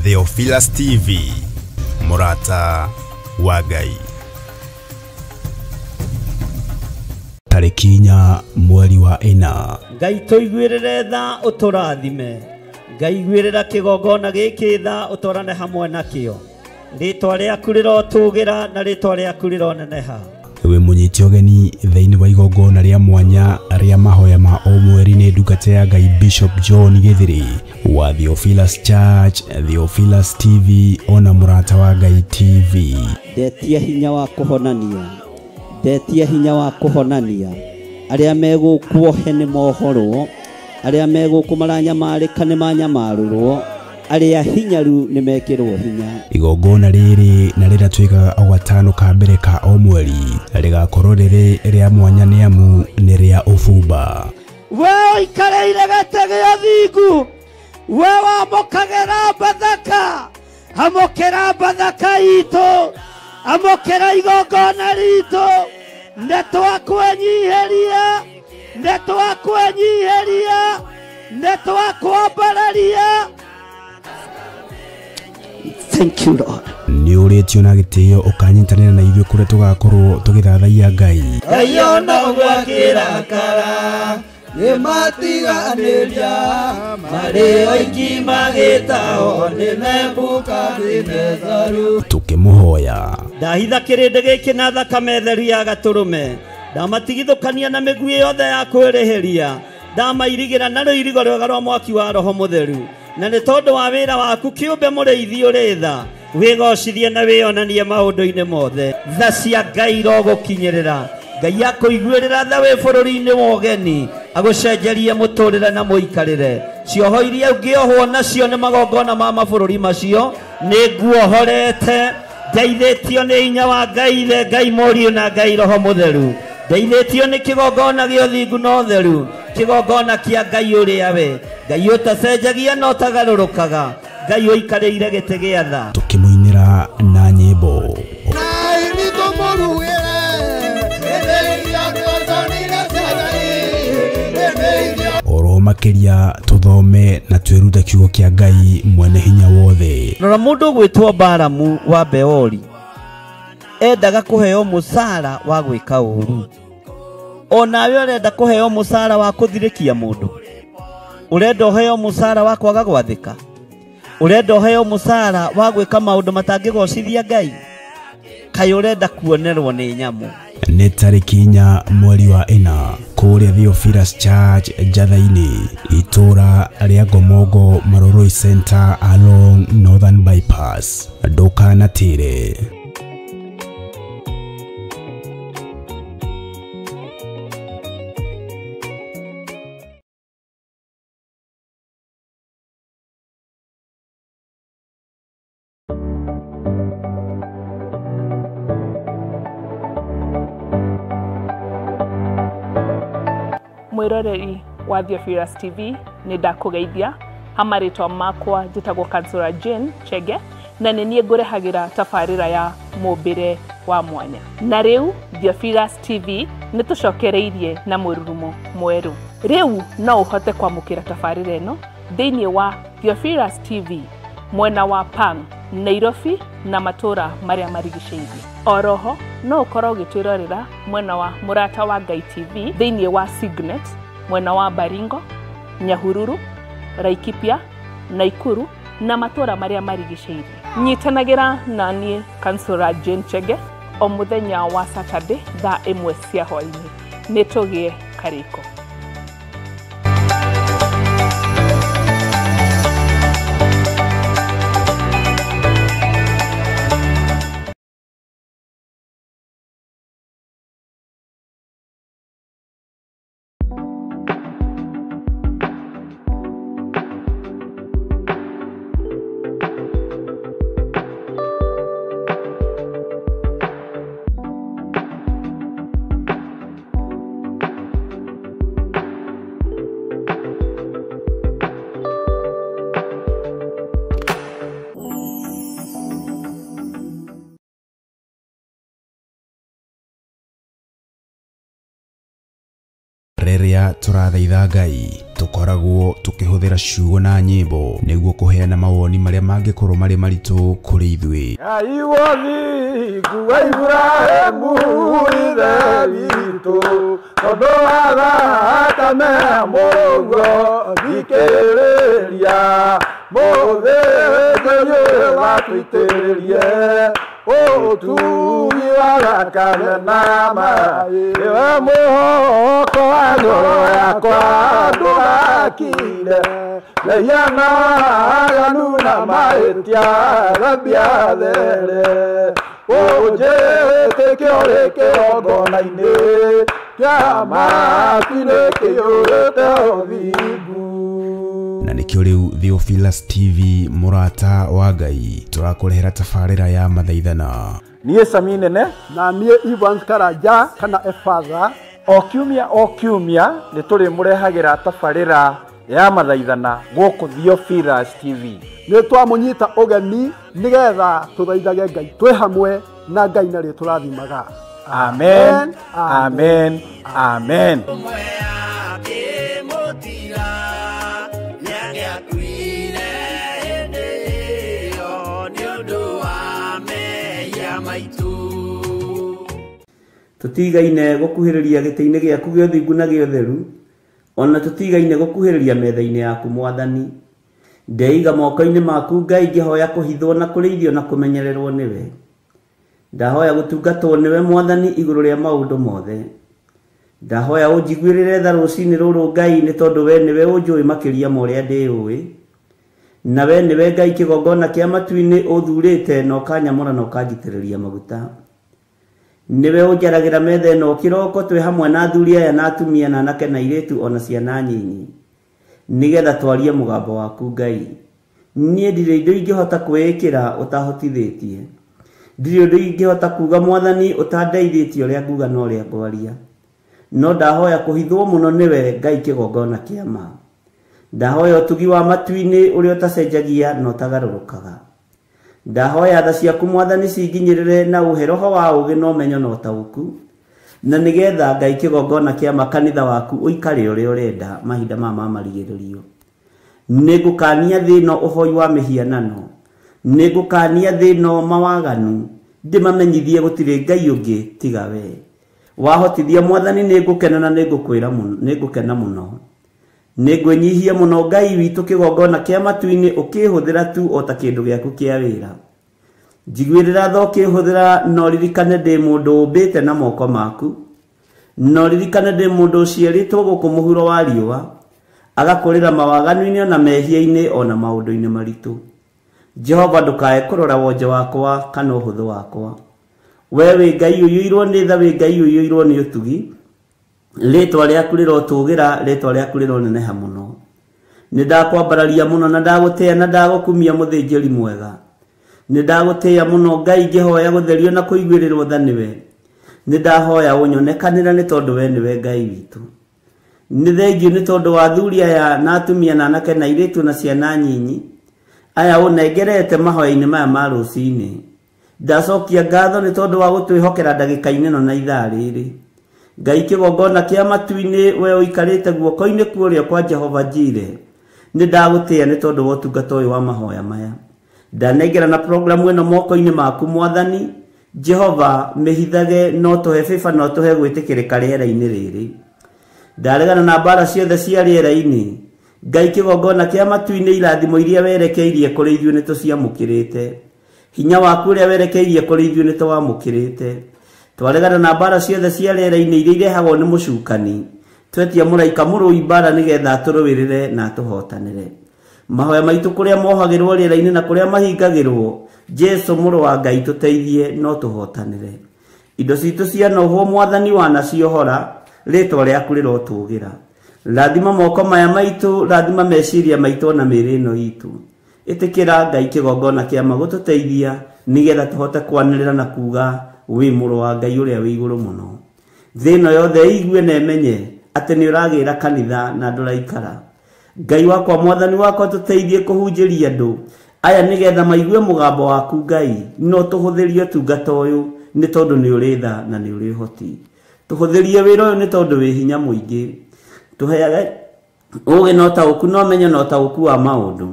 Theophilus TV, mũrata wa Ngai. Tarĩki 4 mweri wa 4. Ngai tũiguĩrĩre tha ũtũrathime. Ngai iguĩrĩra kĩgongona gĩkĩ tha ũtwarane hamwe nakĩo. Rĩtwa rĩaku rĩrotũgĩra na rĩtwa rĩaku rĩroneneha. Wĩ mũnyiti ũgeni thĩinĩ wa igongona rĩa mwanya rĩa mahoya ma o mweri nĩ ndungata ya Ngai Bishop John Githiri wa Theophilus Church, Theophilus TV ona mũrata wa Ngai TV. Ndetia hinya wa kũhonania, ndetia hinya wa kũhonania. Arĩa megũkuohe nĩ mohorwo, arĩa megũkũ maranyamarĩka nĩ manyamarũrwo, arĩa hinyaru nĩ mekĩrwo hinya. Igongona rĩrĩ na rĩrĩa twĩkaga o gatano ka mbere ka o mweri rĩgakorwo rĩrĩ rĩa mwanya nĩ amu nĩ rĩa ũbumba. We ũikarĩire gĩtĩ gĩa thingu, we wamũkagĩra Bathaka, amũkĩra Bathaka itũ, amũkĩra igongona ritũ. Nĩ twakwenyiheria, nĩ twakwenyiheria, nĩ twakwambararia. Thank you, Lord. Nĩ ũrĩtio na gĩtĩo ũkanyitanĩra na ithuĩ kũrĩa tũgakorwo tũgĩthathaiya Ngai. Ngai ona ũgwakĩrakara nĩmatiganĩria marĩ oiki magĩtao nĩ Nebukadinezaru. Tũkĩmũhoya. Ndahitha kĩrĩndĩ gĩkĩ na thakame theru ya gatũrũme, ndamatigithũkania na mĩguĩ yothe ya kwĩrĩhĩria, ndamairigĩra na rũirigo rwega rwa mwaki wa Roho Mũtheru. Na nĩ tondũ wa wĩra waku kĩũmbe mũrĩithi ũrĩ tha, wĩgocithie na wĩonanie maũndũ-inĩ mothe. Tha cia Ngai irogũkinyĩrĩra. Ngai akũiguĩrĩra tha wĩ bũrũri-inĩ wa ũgeni, agũcenjerie mũtũrĩre na mũikarĩre. Cioho iria ũngĩohwo nacio nĩ magongona ma mabũrũri macio, nĩ nguohorete. Ndeithĩtio nĩ hinya wa Ngai Ithe, Ngai Mũriũ na Ngai Roho Mũtheru. Ndeithĩtio nĩ kĩgongona gĩa ũthingu na ũtheru, kĩgongona kĩa Ngai ũrĩa we Ngai ũtacenjagia na ũtagarũrũkaga, Ngai ũikarĩire gĩtĩ gĩa tha. Tũkĩmũinĩra na nyĩmbo. Oro makĩria tũthome na twĩrute kiugo kĩa Ngai mwene hinya wothe. Rora mũndũ ũgwĩtwo Balamu wa Beori endaga kũheo mũcara wa gwĩka ũru. Onawe ũrenda kũheo mũcara wa kũthirĩkia mũndũ, ũrenda ũheo mũcara wa kwaga gwathĩka, ũrenda ũheo mũcara wa gwĩka maũndũ matangĩgocithia Ngai, kaĩ ũrenda kuonerwo nĩ nyamũ. Nĩ tarĩki 4 mweri wa 4 kũrĩa Theophilus Church Njatha-inĩ, itũra rĩa Ngomongo Maroroi Center along Northern Bypass. Ndũkanatĩre. Mwiroreri wa Theophilus TV nĩ ndakũgeithia ha marĩtwa makwa njĩtagwo Kansura Jane Chege na nĩ niĩ ngũrehagĩra tabarĩra ya mũmbĩre wa mwanya. Na rĩu Theophilus TV nĩ tũcokereirie na mũrurumo mwerũ. Rĩu no ũhote kwamũkĩra tabarĩra ĩno thĩinĩ wa Theophilus TV mwena wa Pang, Nairobi na matũra marĩa marigicĩirie. Oroho no ũkorwo ũgĩtwĩrorera mwena wa Mũrata wa Ngai TV thĩinĩ wa Signet mwena wa Baringo, Nyahururu, Laikipia, Naikuru na matũra marĩa marigicĩirie. Nyitanagĩra na niĩ Kansura Jane Chege o mũthenya wa Saturday thaa 1 cia hwaĩ-inĩ. Nĩ tũgĩe karĩko. Rĩrĩa tũrathaitha Ngai tũkoragwo tũkĩhũthĩra ciugo na nyĩmbo nĩguo kũheana mawoni marĩa mangĩkorwo marĩ maritũ kũrĩ ithuĩ. Ngai wothingu wa Iburahĩmu ithe witũ, tondũ wa thakame ya mũrũguo thikĩrĩria, mũthĩnjĩri ũyũ watũitĩrĩrie ũtugi wa thakame na maĩ. Nĩwe mwĩhoko wa ngoro yakwa ndũgakire, mehia na waganu na mahĩtia thambia there. Ũnjĩtĩke ũrĩ kĩgongona-inĩ kĩa matu-inĩ kĩiyũrĩte ũthingu. Na nĩkĩo rĩu Theophilus TV mũrata wa Ngai tũrakũrehera tabarĩra ya mathaithana. Niĩ Sami Nene na niĩ Evans Karanja kana Efatha. O kiumia nĩ tũrĩmũrehagĩra tabarĩra ya mathaithana gũkũ Theophilus TV. Nĩ twamũnyita ũgeni nĩgetha tũthaithage Ngai twĩ hamwe na Ngai narĩ tũrathimaga. Amen, amen, amen. Tutigaine gũkuhĩrĩria gĩtĩ-inĩ gĩaku gĩa ũthingu na gĩa ũtheru, ona tutigaine gũkuhĩrĩria metha-inĩ yaku Mwathani. Ndeiga moko-inĩ maku Ngai ngĩhoya kũhithwo na kũrĩithio na kũmenyererwo nĩwe. Ndahoya gũtungatwo nĩwe Mwathani igũrũ rĩa maũndũ mothe. Ndahoya ũnjiguĩrĩre tha rũcinĩ rũrũ Ngai, nĩ tondũ we nĩwe ũnjũĩ makĩria ma ũrĩa ndĩũĩ. Na we nĩwe Ngai kĩgongona kĩa matu-inĩ ũthurĩte na ũkanyamũra na ũkanjitĩrĩria maguta. Nĩwe ũnjaragĩra metha ĩno kĩroko twĩ hamwe na athuri aya na atumia na anake na airĩtu ona ciana nyinyi, nĩgetha twarie mũgambo waku Ngai. Niĩ ndirĩ indo ingĩhota kwĩĩkĩra ũtahotithĩtie, ndirĩ ũndũ ingĩhota kuga Mwathani ũtandeithĩtie ũrĩa nguga na ũrĩa ngwaria. No ndahoya kũhithwo mũno nĩwe Ngai kĩgongona kĩa ma. Ndahoya ũtugi wa matu-inĩ ũrĩa ũtacenjagia na ũtagarũrũkaga. Ndahoya tha ciaku Mwathani cinginyĩrĩre na ũhe roho wa ũũgĩ na ũmenyo na ũtaũku, na nĩgetha Ngai kĩgongona kĩa ma kanitha waku ũikare ũrĩa ũrenda mahinda maya ma marigĩrĩrio. Nĩngũkania thĩ ĩno ũhoi wa mĩhianano, nĩngũkania thĩ ĩno mawaganu, ndĩmamenyithie gũtirĩ Ngai ũngĩ tiga we. Wahotithia Mwathani nĩngũkena na nĩngũkwĩra mũno, nĩngũkena mũno. Nĩngwĩnyihia mũno Ngai witũ kĩgongona kĩa matu-inĩ ũkĩhũthĩra tu o ta kĩndũ gĩaku kĩa wĩra. Njiguĩrĩra tha ũkĩhũthĩra, no ririkane ndĩ mũndũ ũmbĩte na moko maku, no ririkane ndĩ mũndũ ũciarĩtwo gũkũ mũhuro wa riũa, agakũrĩra mawaganu-inĩ ona mehia-inĩ ona maũndũ-inĩ maritũ. Jehova ndũkae kũrora wonje wakwa kana ũhũthũ wakwa. We wĩ Ngai ũiyũirwo nĩ tha, wĩ Ngai ũiyũirwo nĩ ũtugi. Rĩtwa rĩaku rĩrotũgĩra, rĩtwa rĩaku rĩroneneha mũno. Nĩ ndakwambararia mũno na ndagũtĩĩa na ndagũkumia mũthĩnjĩri mwega. Nĩ ndagũtĩĩa mũno Ngai ngĩhoya gũtherio na kũiguĩrĩrwo tha nĩwe. Nĩ ndahoya ũnyonekanĩre nĩ tondũ we nĩwe Ngai witũ. Nĩ thengio nĩ tondũ wa athuri aya na atumia na anake na airĩtu na ciana nyinyi aya ũnengerete mahoya-inĩ maya ma rũcinĩ. Ndacokia ngatho nĩ tondũ wa gũtwĩhokera ndagĩka-inĩ ĩno na ithaa rĩrĩ. Ngai kĩgongona kĩa matu-inĩ we ũikarĩte guoko-inĩ kũrĩa kwa Jehova Jire, nĩ ndagũtĩĩa nĩ tondũ wa ũtungata ũyũ wa mahoya maya. Ndanengera na programu ĩno moko-inĩ maku Mwathani. Jehova mĩhithage, no tũhe bĩba, no tũhe gwĩtĩkĩrĩka rĩera-inĩ rĩrĩ. Ndaregana na mbara ciothe cia rĩera-inĩ. Ngai kĩgongona kĩa matu-inĩ irathimo iria werekeirie kũrĩ ithuĩ nĩ tũciamũkĩrĩte. Hinya waku ũrĩa werekeirie kũrĩ ithuĩ nĩ tũwamũkĩrĩte. Twaregana na mbara ciothe cia rĩera-inĩ iria irehagwo nĩ mũcukani. Twetia mũraika mũrũi mbara nĩgetha atũrũĩrĩre na atũhotanĩre. Mahoya maitũ kũrĩa mohagĩrwo rĩera-inĩ na kũrĩa mahingagĩrwo, Jesu mũrũ wa Ngai tũteithie no tũhotanĩre. Indo citũ cianohwo Mwathani wanaciohora, rĩtwa rĩaku rĩrotũgĩra. Rathima moko maya maitũ, rathima meciria maitũ na mĩĩrĩ ĩno itũ. Ĩtĩkĩra Ngai kĩgongona kĩa ma gũtũteithia nĩgetha tũhote kwanĩrĩra na kuga wĩ mũrũ wa Ngai ũrĩa wĩ igũrũ mũno. Thĩ ĩno yothe ĩigue na ĩmenye atĩ nĩ ũragĩra kanitha na ndũraikara. Ngai wakwa Mwathani wakwa tũteithie kũhunjĩria andũ aya nĩgetha maigue mũgambo waku Ngai, no tũhũthĩrie ũtungata ũyũ nĩ tondũ nĩ ũrĩ tha na nĩ ũrĩ ũhoti. Tũhũthĩrie wĩra ũyũ nĩ tondũ wĩ hinya mũingĩ. Tũheage ũũgĩ na ũtaũku na ũmenyo na ũtaũku wa maũndũ,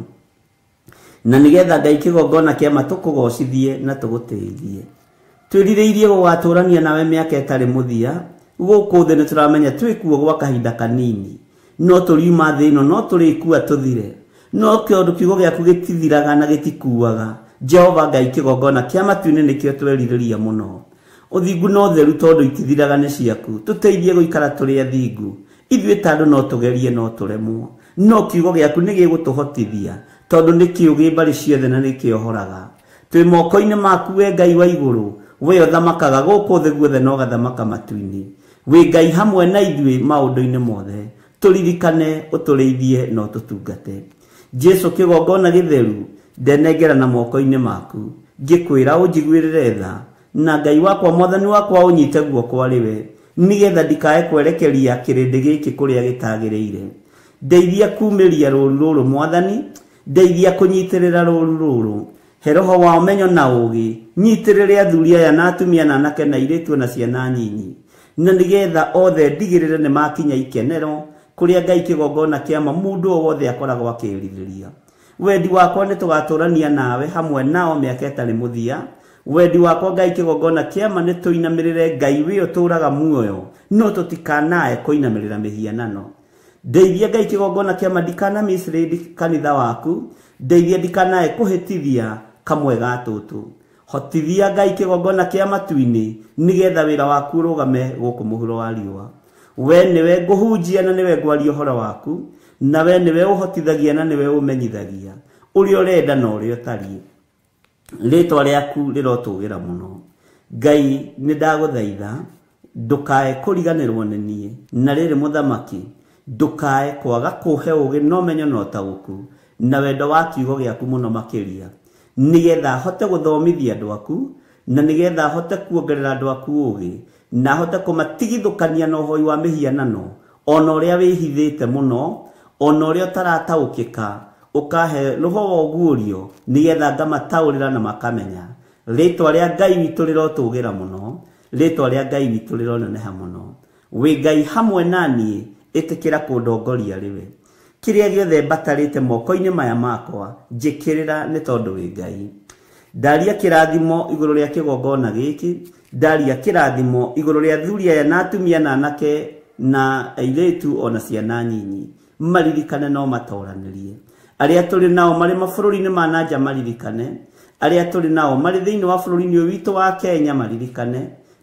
na nĩgetha Ngai kĩgongona kĩama tũkũgocithie na tũgũtĩithie. Twĩrirĩirie gũgatũrania nawe mĩaka ĩtarĩ mũthia. Gũkũ thĩ nĩtũramenya twĩkuo gwa kahinda kanini, no tũriuma thĩ ĩno, no tũrĩkua tũthire, no kĩũndũ kiugo gĩaku gĩtithiraga na gĩtikuaga. Jehova Ngai kĩgongona kĩa matu-inĩ nĩkĩo twerirĩria mũno. Ũthingu na ũtheru tondũ itithiraga nĩ ciaku. Tũteithie gũikara tũrĩ athingu. Ithuĩ ta andũ no tũgerie no tũremwo, no kiugo gĩaku nĩ gĩgũtũhotithia tondũ nĩ kĩũgĩ mbarĩ ciothe na nĩ kĩohoraga. Twĩ moko-inĩ maku we Ngai wa igũrũ, we ũthamakaga gũkũ thĩ guothe na ũgathamaka matu-inĩ. Wĩ Ngai hamwe na ithuĩ maũndũ-inĩ mothe. Tũririkane, ũtũrĩithie na ũtũtungate. Jesu kĩgongona gĩtheru, ndenengera na moko-inĩ maku, ngĩkwĩra ũnjiguĩrĩre tha, na Ngai wakwa mwathani wakwa ũnyite guoko arĩ we, nĩgetha ndikae kwerekeria kĩrĩndĩ gĩkĩ kũrĩa gĩtagĩrĩire. Ndeithia kumĩria rũru rũrũ mwathani, ndeithia kũnyitĩrĩra rũru rũrũ. He roho wa ũmenyo na ũũgĩ, nyitĩrĩre athuri aya na atumia na anake na airĩtu na ciana nyinyi, na nĩgetha othe ndigĩrĩre nĩ makinya ikenero kũrĩa Ngai kĩgongona kĩama mũndũ o wothe akoragwo akĩrirĩria. Wendi wakwa nĩ tũgatũrania nawe hamwe nao mĩaka ĩtarĩ mũthia. Wendi wakwa Ngai kĩgongona kĩama nĩ tũinamĩrĩre Ngai wĩ ũtũũraga muoyo, no tũtikanae kũinamĩrĩra mĩhianano. Ndeithia Ngai kĩgongona kĩama ndikana mislead kanitha waku, ndeithia ndikanae kũhĩtithia kamwe ga tũtũ. Hotithia Ngai kĩgongona kĩa matu-inĩ nĩgetha wĩra waku ũrũgame gũkũ mũhuro wa riũa. We nĩwe ngũhunjia na nĩwe ngwaria ũhoro waku, na we nĩwe ũhotithagia na nĩwe ũmenyithagia ũrĩa ũrenda na ũrĩa ũtariĩ. Rĩtwa rĩaku rĩrotũgĩra mũno. Ngai nĩ ndagũthaitha ndũkae kũriganĩrwo nĩ niĩ, na rĩrĩ mũthamaki ndũkae kwaga kũhe ũũgĩ na ũmenyo na ũtaũku na wendo wa kiugo gĩaku mũno makĩria, nĩgetha hote gũthomithia andũ aku, na nĩgetha hote kuongerera andũ aku ũũgĩ, na hote kũmatigithũkania na ũhoi wa mĩhianano, ona ũrĩa wĩhithĩte mũno, ona ũrĩa ũtarataũkĩka, ũkahe roho wa ũguũrio nĩgetha ngamataũrĩra na makamenya. Rĩtwa rĩa Ngai witũ rĩrotũgĩra mũno, rĩtwa rĩa Ngai witũ rĩroneneha mũno. Wĩ Ngai hamwe na niĩ, ĩtĩkĩra kũndongoria rĩwe. Kĩrĩa gĩothe mbatarĩte moko-inĩ maya makwa, njĩkĩrĩra nĩ tondũ wĩ Ngai. Ndaria kĩrathimo igũrũ rĩa kĩgongona gĩkĩ, ndaria kĩrathimo igũrũ rĩa athuri aya na atumia na anake na airĩtu ona ciana nyinyi, maririkane no matoranĩrie. Arĩa tũrĩ nao marĩ mabũrũri-inĩ ma na nja maririkane, arĩa tũrĩ nao marĩ thĩinĩ wa bũrũri-inĩ ũyũ witũ wa Kenya maririkane,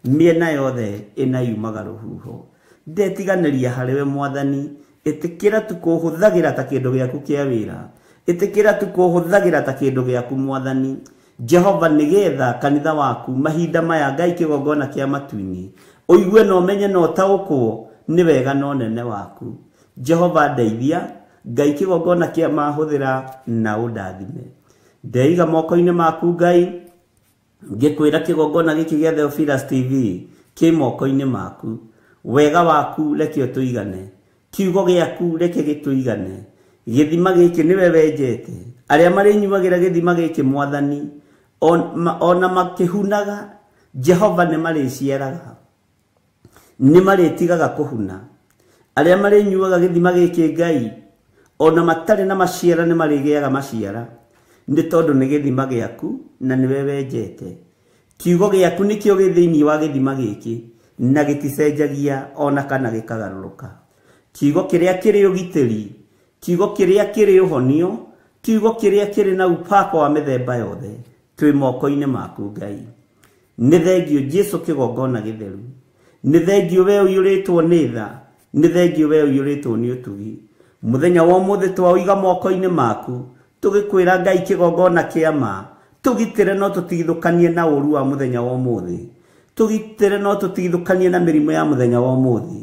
mĩena yothe ĩna yumaga rũhuho. Ndetiganĩria harĩ we mwathani, ĩtĩkĩra tu kũhũthagĩra ta kĩndũ gĩaku kĩa wĩra, ĩtĩkĩra tu kũhũthagĩra ta kĩndũ gĩaku mwathani Jehova, nĩgetha kanitha waku mahinda maya Ngai kĩgongona kĩa matu-inĩ ũigue na ũmenye na ũtaũkwo nĩ wega na ũnene waku. Jehova ndeithia, Ngai kĩgongona kĩa mahũthĩra na ũndathime. Ndeiga moko-inĩ maku Ngai, ngĩkwĩra kĩgongona gĩkĩ gĩa Theophilus TV kĩ moko-inĩ maku. Wega waku reke ũtũigane, kiugo gĩaku reke gĩtũigane. Gĩthima gĩkĩ nĩwe wenjete, arĩa marĩnyuagĩra gĩthima gĩkĩ mwathani ona makĩhunaga, Jehova nĩ marĩciaraga, nĩ marĩtigaga kũhuna. Arĩa marĩnyuaga gĩthima gĩkĩ Ngai ona matarĩ na maciara nĩ marĩgĩaga maciara, nĩ tondũ nĩ gĩthima gĩaku na nĩwe wenjete. Kiugo gĩaku nĩkĩo gĩ thĩinĩ wa gĩthima gĩkĩ na gĩticenjagia ona kana gĩkagarũrũka. Kiugo kĩrĩa kĩrĩ ũgitĩri, kiugo kĩrĩa kĩrĩ ũhonio, kiugo kĩrĩa kĩrĩ na upako wa mĩthemba yothe, twĩ moko-inĩ maku Ngai. Nĩ thengio Jesu kĩgongona gĩtheru, nĩ thengio we ũiyũrĩtwo nĩ tha, nĩ thengio we ũiyũrĩtwo nĩ ũtugi. Mũthenya wa ũmũthĩ twaũiga moko-inĩ maku, tũgĩkwĩra Ngai kĩgongona kĩa ma, tũgitĩre no tũtigithũkanie na ũũru wa mũthenya wa ũmũthĩ, tũgitĩre no tũtigithũkanie na mĩrimũ ya mũthenya wa ũmũthĩ,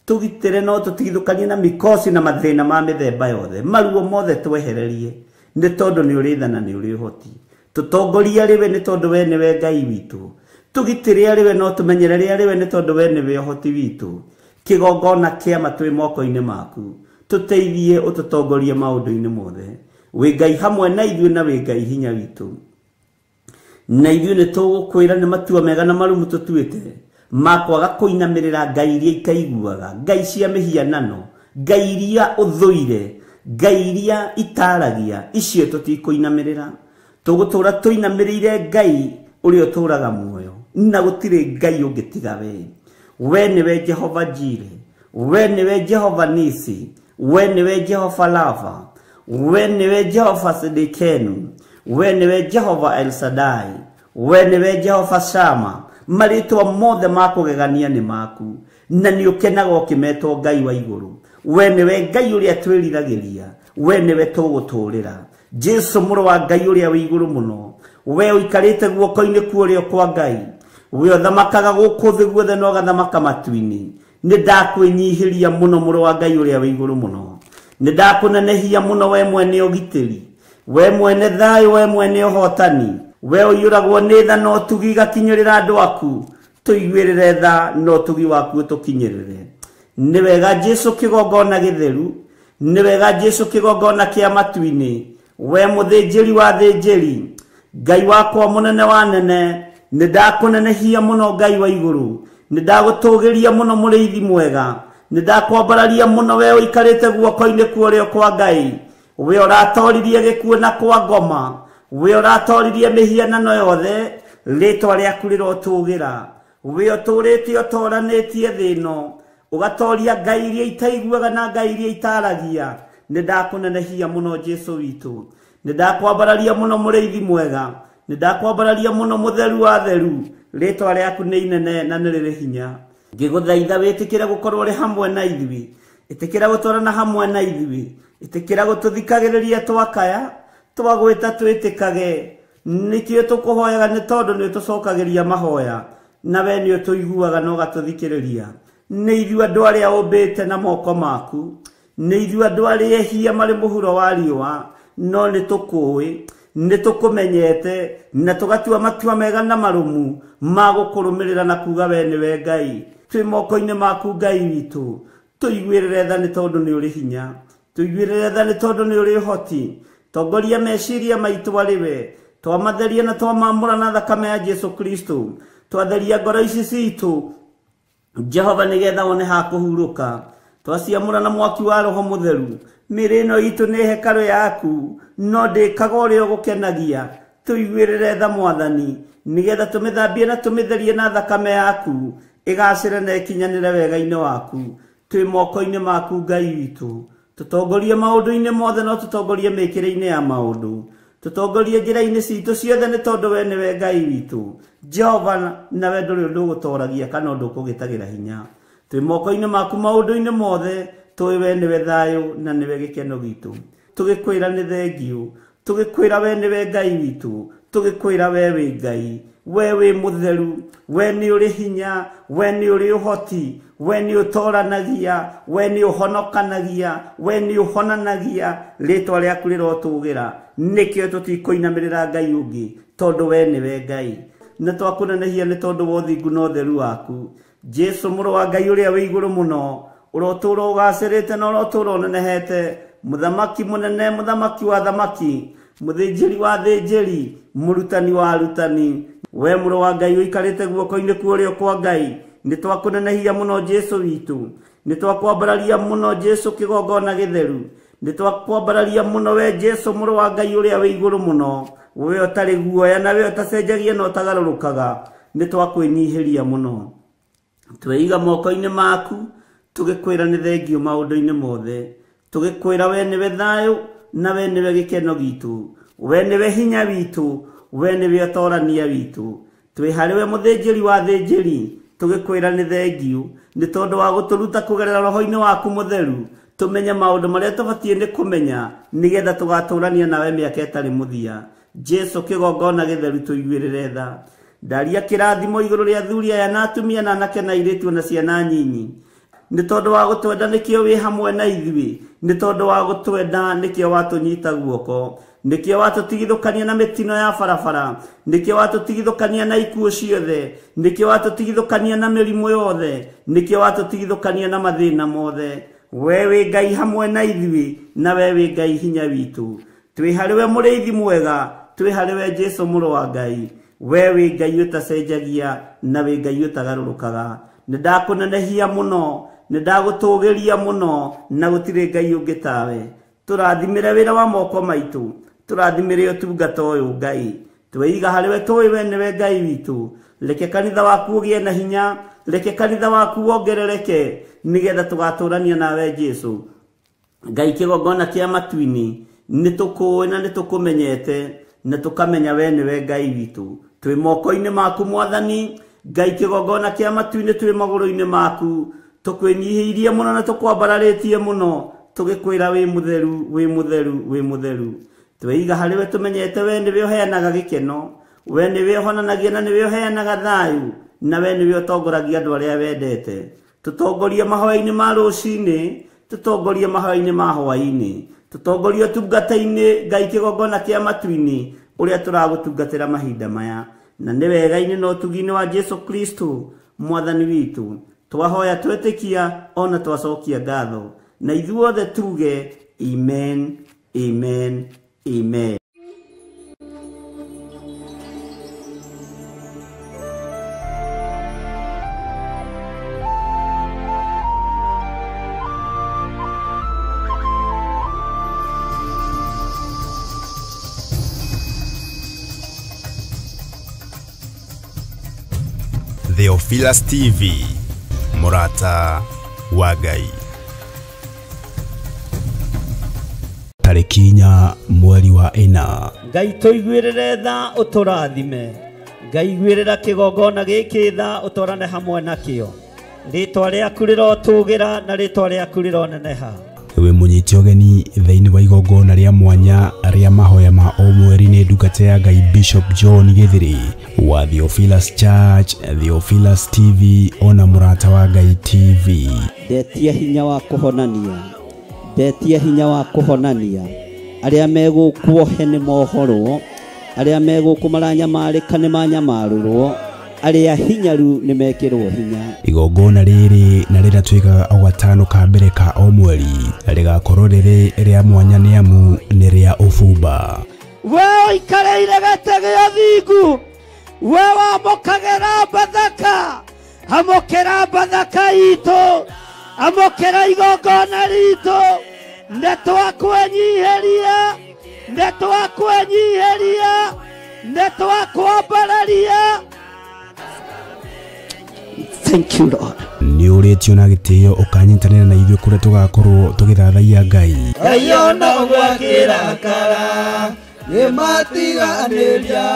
tũgitĩre no tũtigithũkanie na mikosi na mathĩna ma mĩthemba yothe, maruo mothe twehererie, nĩ tondũ nĩ ũrĩ tha na nĩ ũrĩ ũhoti. Tũtongorie arĩ we nĩ tondũ we nĩwe Ngai witũ, tũgitĩre arĩ we no tũmenyerere arĩ we nĩ tondũ we nĩwe ũhoti witũ. Kĩgongona kĩama twĩ moko-inĩ maku, tũteithie ũtũtongorie maũndũ-inĩ mothe. Wĩ Ngai hamwe na ithuĩ na wĩ Ngai hinya witũ, na ithuĩ nĩ tũgũkwĩra nĩ matua mega na marumu tũtuĩte ma kwaga kũinamĩrĩra ngai iria ikaiguaga, ngai cia mĩhianano, Ngai iria ũthũire, Ngai iria itaragia, icio tũtikũinamĩrĩra. Tũgũtũra tũinamĩrĩire Ngai ũrĩa ũtũraga muoyo, na gũtirĩ Ngai ũngĩ tiga we. We nĩwe Jehova Jire, we nĩwe Jehova Nisi, we nĩwe Jehova Lava, we nĩwe Jehova Sidikenu, we nĩwe Jehova El Shaddai, we nĩwe Jehova Shama. Marĩtwa mothe ma kũgegania nĩ maku, na nĩ ũkenaga ũkĩmetwo Ngai wa igũrũ. We nĩwe Ngai ũrĩa twĩriragĩria, we nĩwe tũgũtũrĩra. Jesu mũrũ wa Ngai ũrĩa wĩ igũrũ mũno, we ũikarĩte guoko-inĩ kwa ũrĩo kwa Ngai, we ũthamakaga gũkũ thĩ guothe na ũgathamaka matu-inĩ. Nĩ ndakwĩnyihĩria mũno mũrũ wa Ngai ũrĩa wĩ igũrũ mũno, nĩ ndakũnenehia mũno we mwene ũgitĩri, we mwene thayũ, we mwene ũhotani, we ũiyũragwo nĩ tha na ũtugi igakinyĩrĩra andũ aku. Tũiguĩrĩre tha na ũtugi waku ũtũkinyĩrĩre. Nĩ wega Jesu kĩgongona gĩtheru, nĩ wega Jesu kĩgongona kĩa matu-inĩ, we mũthĩnjĩri wa thĩnjĩri, Ngai wakwa mũnene wa nene. Nĩ ndakũnenehia mũno Ngai wa igũrũ, nĩ ndagũtũgĩria mũno mũrĩithi mwega, nĩ ndakwambararia mũno we ũikarĩte guoko-inĩ kwa ũrĩo kwa Ngai, we ũratoririe gĩkuũ na kwa ngoma, we ũratoririe mĩhianano yothe. Rĩtwa rĩaku rĩrotũgĩra, we ũtũrĩte ũtoranĩtie thĩ ĩno, ũgatoria ngai iria itaiguaga na ngai iria itaragia. Nĩ ndakũnenehia mũno Jesu witũ, nĩ ndakwambararia mũno mũrĩithi mwega, nĩ ndakwambararia mũno mũtheru wa theru. Rĩtwa rĩaku nĩ inene na nĩ rĩrĩ hinya. Ngĩgũthaitha wĩtĩkĩre gũkorwo ũrĩ hamwe na ithuĩ, ĩtĩkĩra gũtwarana hamwe na ithuĩ, ĩtĩkĩra gũtũthikagĩrĩria twakaya, twagwĩta twĩtĩkage. Nĩkĩo tũkũhoyaga nĩ tondũ nĩ ũtũcokagĩria mahoya, na we nĩ ũtũiguaga na ũgatũthikĩrĩria. Nĩ ithuĩ andũ arĩa ũmbĩte na moko maku, nĩ ithuĩ andũ arĩa ehia marĩ mũhuro wa riũa, no nĩ tũkũĩ, nĩ tũkũmenyete, na tũgatua matua mega na marũmu ma gũkũrũmĩrĩra na kuga we nĩwe Ngai. Twĩ moko-inĩ maku Ngai witũ, tũiguĩrĩre tha nĩ tondũ nĩ ũrĩ hinya, tũiguĩrĩre tha nĩ tondũ nĩ ũrĩ ũhoti. Tongoria meciria maitũ arĩ we, twamatheria na twamamũra na thakame ya Jesu Kristo. Twatheria ngoro ici citũ Jehova nĩgetha wone ha kũhurũka, twaciamũra na mwaki wa Roho Mũtheru. Mĩĩrĩ ĩno itũ nĩ hekarũ yaku, no ndĩkaga ũrĩa ũgũkenagia. Tũiguĩrĩre tha Mwathani, nĩgetha tũmĩthambie na tũmĩtherie na thakame yaku, ĩgacĩre na ĩkinyanĩre wega-inĩ waku. Twĩ moko-inĩ maku Ngai witũ, tũtongorie maũndũ-inĩ mothe, no tũtongorie mĩkĩre-inĩ ya maũndũ, tũtongorie njĩra-inĩ citũ ciothe, nĩ tondũ we nĩwe Ngai witũ Jehova, nawe ndũrĩ ũndũ ũgũtoragia kana ũndũ ũkũgĩtagĩra hinya. Twĩ moko-inĩ maku maũndũ-inĩ mothe, tũĩ we nĩwe thayũ na nĩwe gĩkeno gitũ. Tũgĩkwĩra nĩ thengiũ, tũgĩkwĩra we nĩwe Ngai witũ, tũgĩkwĩra we wĩ Ngai, we wĩ mũtheru, we nĩ ũrĩ hinya, we nĩ ũrĩ ũhoti, we nĩ ũtoranagia, we nĩ ũhonokanagia, we nĩ ũhonanagia. Rĩtwa rĩaku rĩrotũgĩra. Nĩkĩo tũtikũinamĩrĩra Ngai ũngĩ, tondũ we nĩwe Ngai. Nĩ twakũnenehia nĩ tondũ wa ũthingu na ũtheru waku. Jesu mũrũ wa Ngai ũrĩa wĩ igũrũ mũno, ũrotũũra ũgacĩrĩte na ũrotũũra ũnenehete, mũthamaki mũnene, mũthamaki wa thamaki, mũthĩnjĩri wa thĩnjĩri, mũrutani wa arutani, we mũrũ wa Ngai ũikarĩte guoko-inĩ kwa ũrĩo kwa Ngai. Nĩ twakũnenehia mũno Jesu witũ, nĩ twakwambararia mũno Jesu kĩgongona gĩtheru, nĩ twakwambararia mũno we Jesu mũrũ wa Ngai ũrĩa wĩ igũrũ mũno, we ũtarĩ guoya na we ũtacenjagia na ũtagarũrũkaga. Nĩ twakwĩnyihĩria mũno, tweiga moko-inĩ maku, tũgĩkwĩra nĩ thengiũ maũndũ-inĩ mothe, tũgĩkwĩra we nĩwe thayũ na we nĩwe gĩkeno gitũ, we nĩwe hinya witũ, we nĩwe ũtorania witũ. Twĩ harĩ we mũthĩnjĩri wa thĩnjĩri, tũgĩkwĩra nĩ thengiũ nĩ tondũ wa gũtũruta kũgerera roho-inĩ waku mũtheru, tũmenye maũndũ marĩa tũbatiĩ nĩ kũmenya nĩgetha tũgatũrania nawe mĩaka ĩtarĩ mũthia. Jesu kĩgongona gĩtheru, tũiguĩrĩre tha. Ndaria kĩrathimo igũrũ rĩa athuri aya na atumia na anake na airĩtu na ciana nyinyi, nĩ tondũ wa gũtwenda nĩkĩo wĩ hamwe na ithuĩ, nĩ tondũ wa gũtwenda nĩkĩo watũnyita guoko, nĩkĩo watũtigithũkania na mĩtino ya barabara, nĩkĩo watũtigithũkania na ikuũ ciothe, nĩkĩo watũtigithũkania na mĩrimũ yothe, nĩkĩo watũtigithũkania na mathĩna mothe. We wĩ Ngai hamwe na ithuĩ, na we wĩ Ngai hinya witũ. Twĩ harĩ we mũrĩithi mwega, twĩ harĩ we Jesu mũrũ wa Ngai, we wĩ Ngai ũtacenjagia na wĩ Ngai ũtagarũrũkaga. Nĩ ndakũnenehia mũno, Nĩ ndagũtũgĩria mũno na gũtirĩ Ngai ũngĩ tawe. Tũrathimĩre wĩra wa moko maitũ, tũrathimĩre ũtungata ũyũ Ngai. Tweiga harĩ we tũĩ we nĩwe Ngai witũ. Reke kanitha waku ũgĩe na hinya, reke kanitha waku wongerereke nĩgetha tũgatũrania nawe Jesu. Ngai kĩgongona kĩa matu-inĩ nĩ tũkũĩ na nĩ tũkũmenyete na tũkamenya we nĩwe Ngai witũ. Twĩ moko-inĩ maku Mwathani. Ngai kĩgongona kĩa matu-inĩ twĩ magũrũ-inĩ maku, tũkwĩnyihĩirie mũno na tũkwambararĩtie mũno, tũgĩkwĩra wĩ mũtheru, wĩ mũtheru, wĩ mũtheru. Tweiga harĩ we tũmenyete we nĩwe ũheanaga gĩkeno, we nĩwe ũhonanagia na nĩwe ũheanaga thayũ, na we nĩwe ũtongoragia andũ arĩa wendete. Tũtongorie mahoya-inĩ ma rũcinĩ, tũtongorie mahoya-inĩ ma hwaĩ-inĩ, tũtongorie ũtungata-inĩ Ngai kĩgongona kĩa matu-inĩ ũrĩa tũragũtungatĩra mahinda maya. Na nĩ wega-inĩ na ũtugi-inĩ wa Jesu Kristo Mwathani witũ twahoya twetĩkia ona twacokia ngatho, na ithuothe tuge amen, amen, amen. Theophilus TV, mũrata wa Ngai. Tarĩki 4 mweri wa 4. Ngai tũiguĩrĩre tha ũtũrathime. Ngai iguĩrĩra kĩgongona gĩkĩ tha ũtwarane hamwe nakĩo. Rĩtwa rĩaku rĩrotũgĩra na rĩtwa rĩaku rĩroneneha. Wĩ mũnyite ũgeni thĩinĩ wa igongona rĩa mwanya rĩa mahoya ma o mweri nĩ ndungata ya Ngai Bishop John Gĩthiri wa Theophilus Church, Theophilus TV ona mũrata wa Ngai TV. Ndetia hinya wa kũhonania, ndetia hinya wa kũhonania. Arĩa megũkuohe nĩ mohorwo, arĩa megũkũ maranyamarĩka nĩ manyamarũrwo, arĩa hinyaru nĩ mekĩrwo hinya. Igongona rĩrĩ na rĩrĩa twĩkaga o gatano ka mbere ka o mweri rĩgakorwo rĩrĩ rĩa mwanya nĩ amu nĩ rĩa ũbumba. We ũikarĩire gĩtĩ gĩa thingu, we wamũkagĩra Bathaka, amũkĩra Bathaka itũ, amũkĩra igongona ritũ. Nĩ twakwenyiheria, nĩ twakwenyiheria, nĩ twakwambararia. Thank you, Lord. Nĩ ũrĩtio na gĩtĩo ũkanyitanĩra na ithuĩ kũrĩa tũgakorwo tũgĩthathaiya Ngai. Ngai ona gwakĩrakara nĩ matiganĩria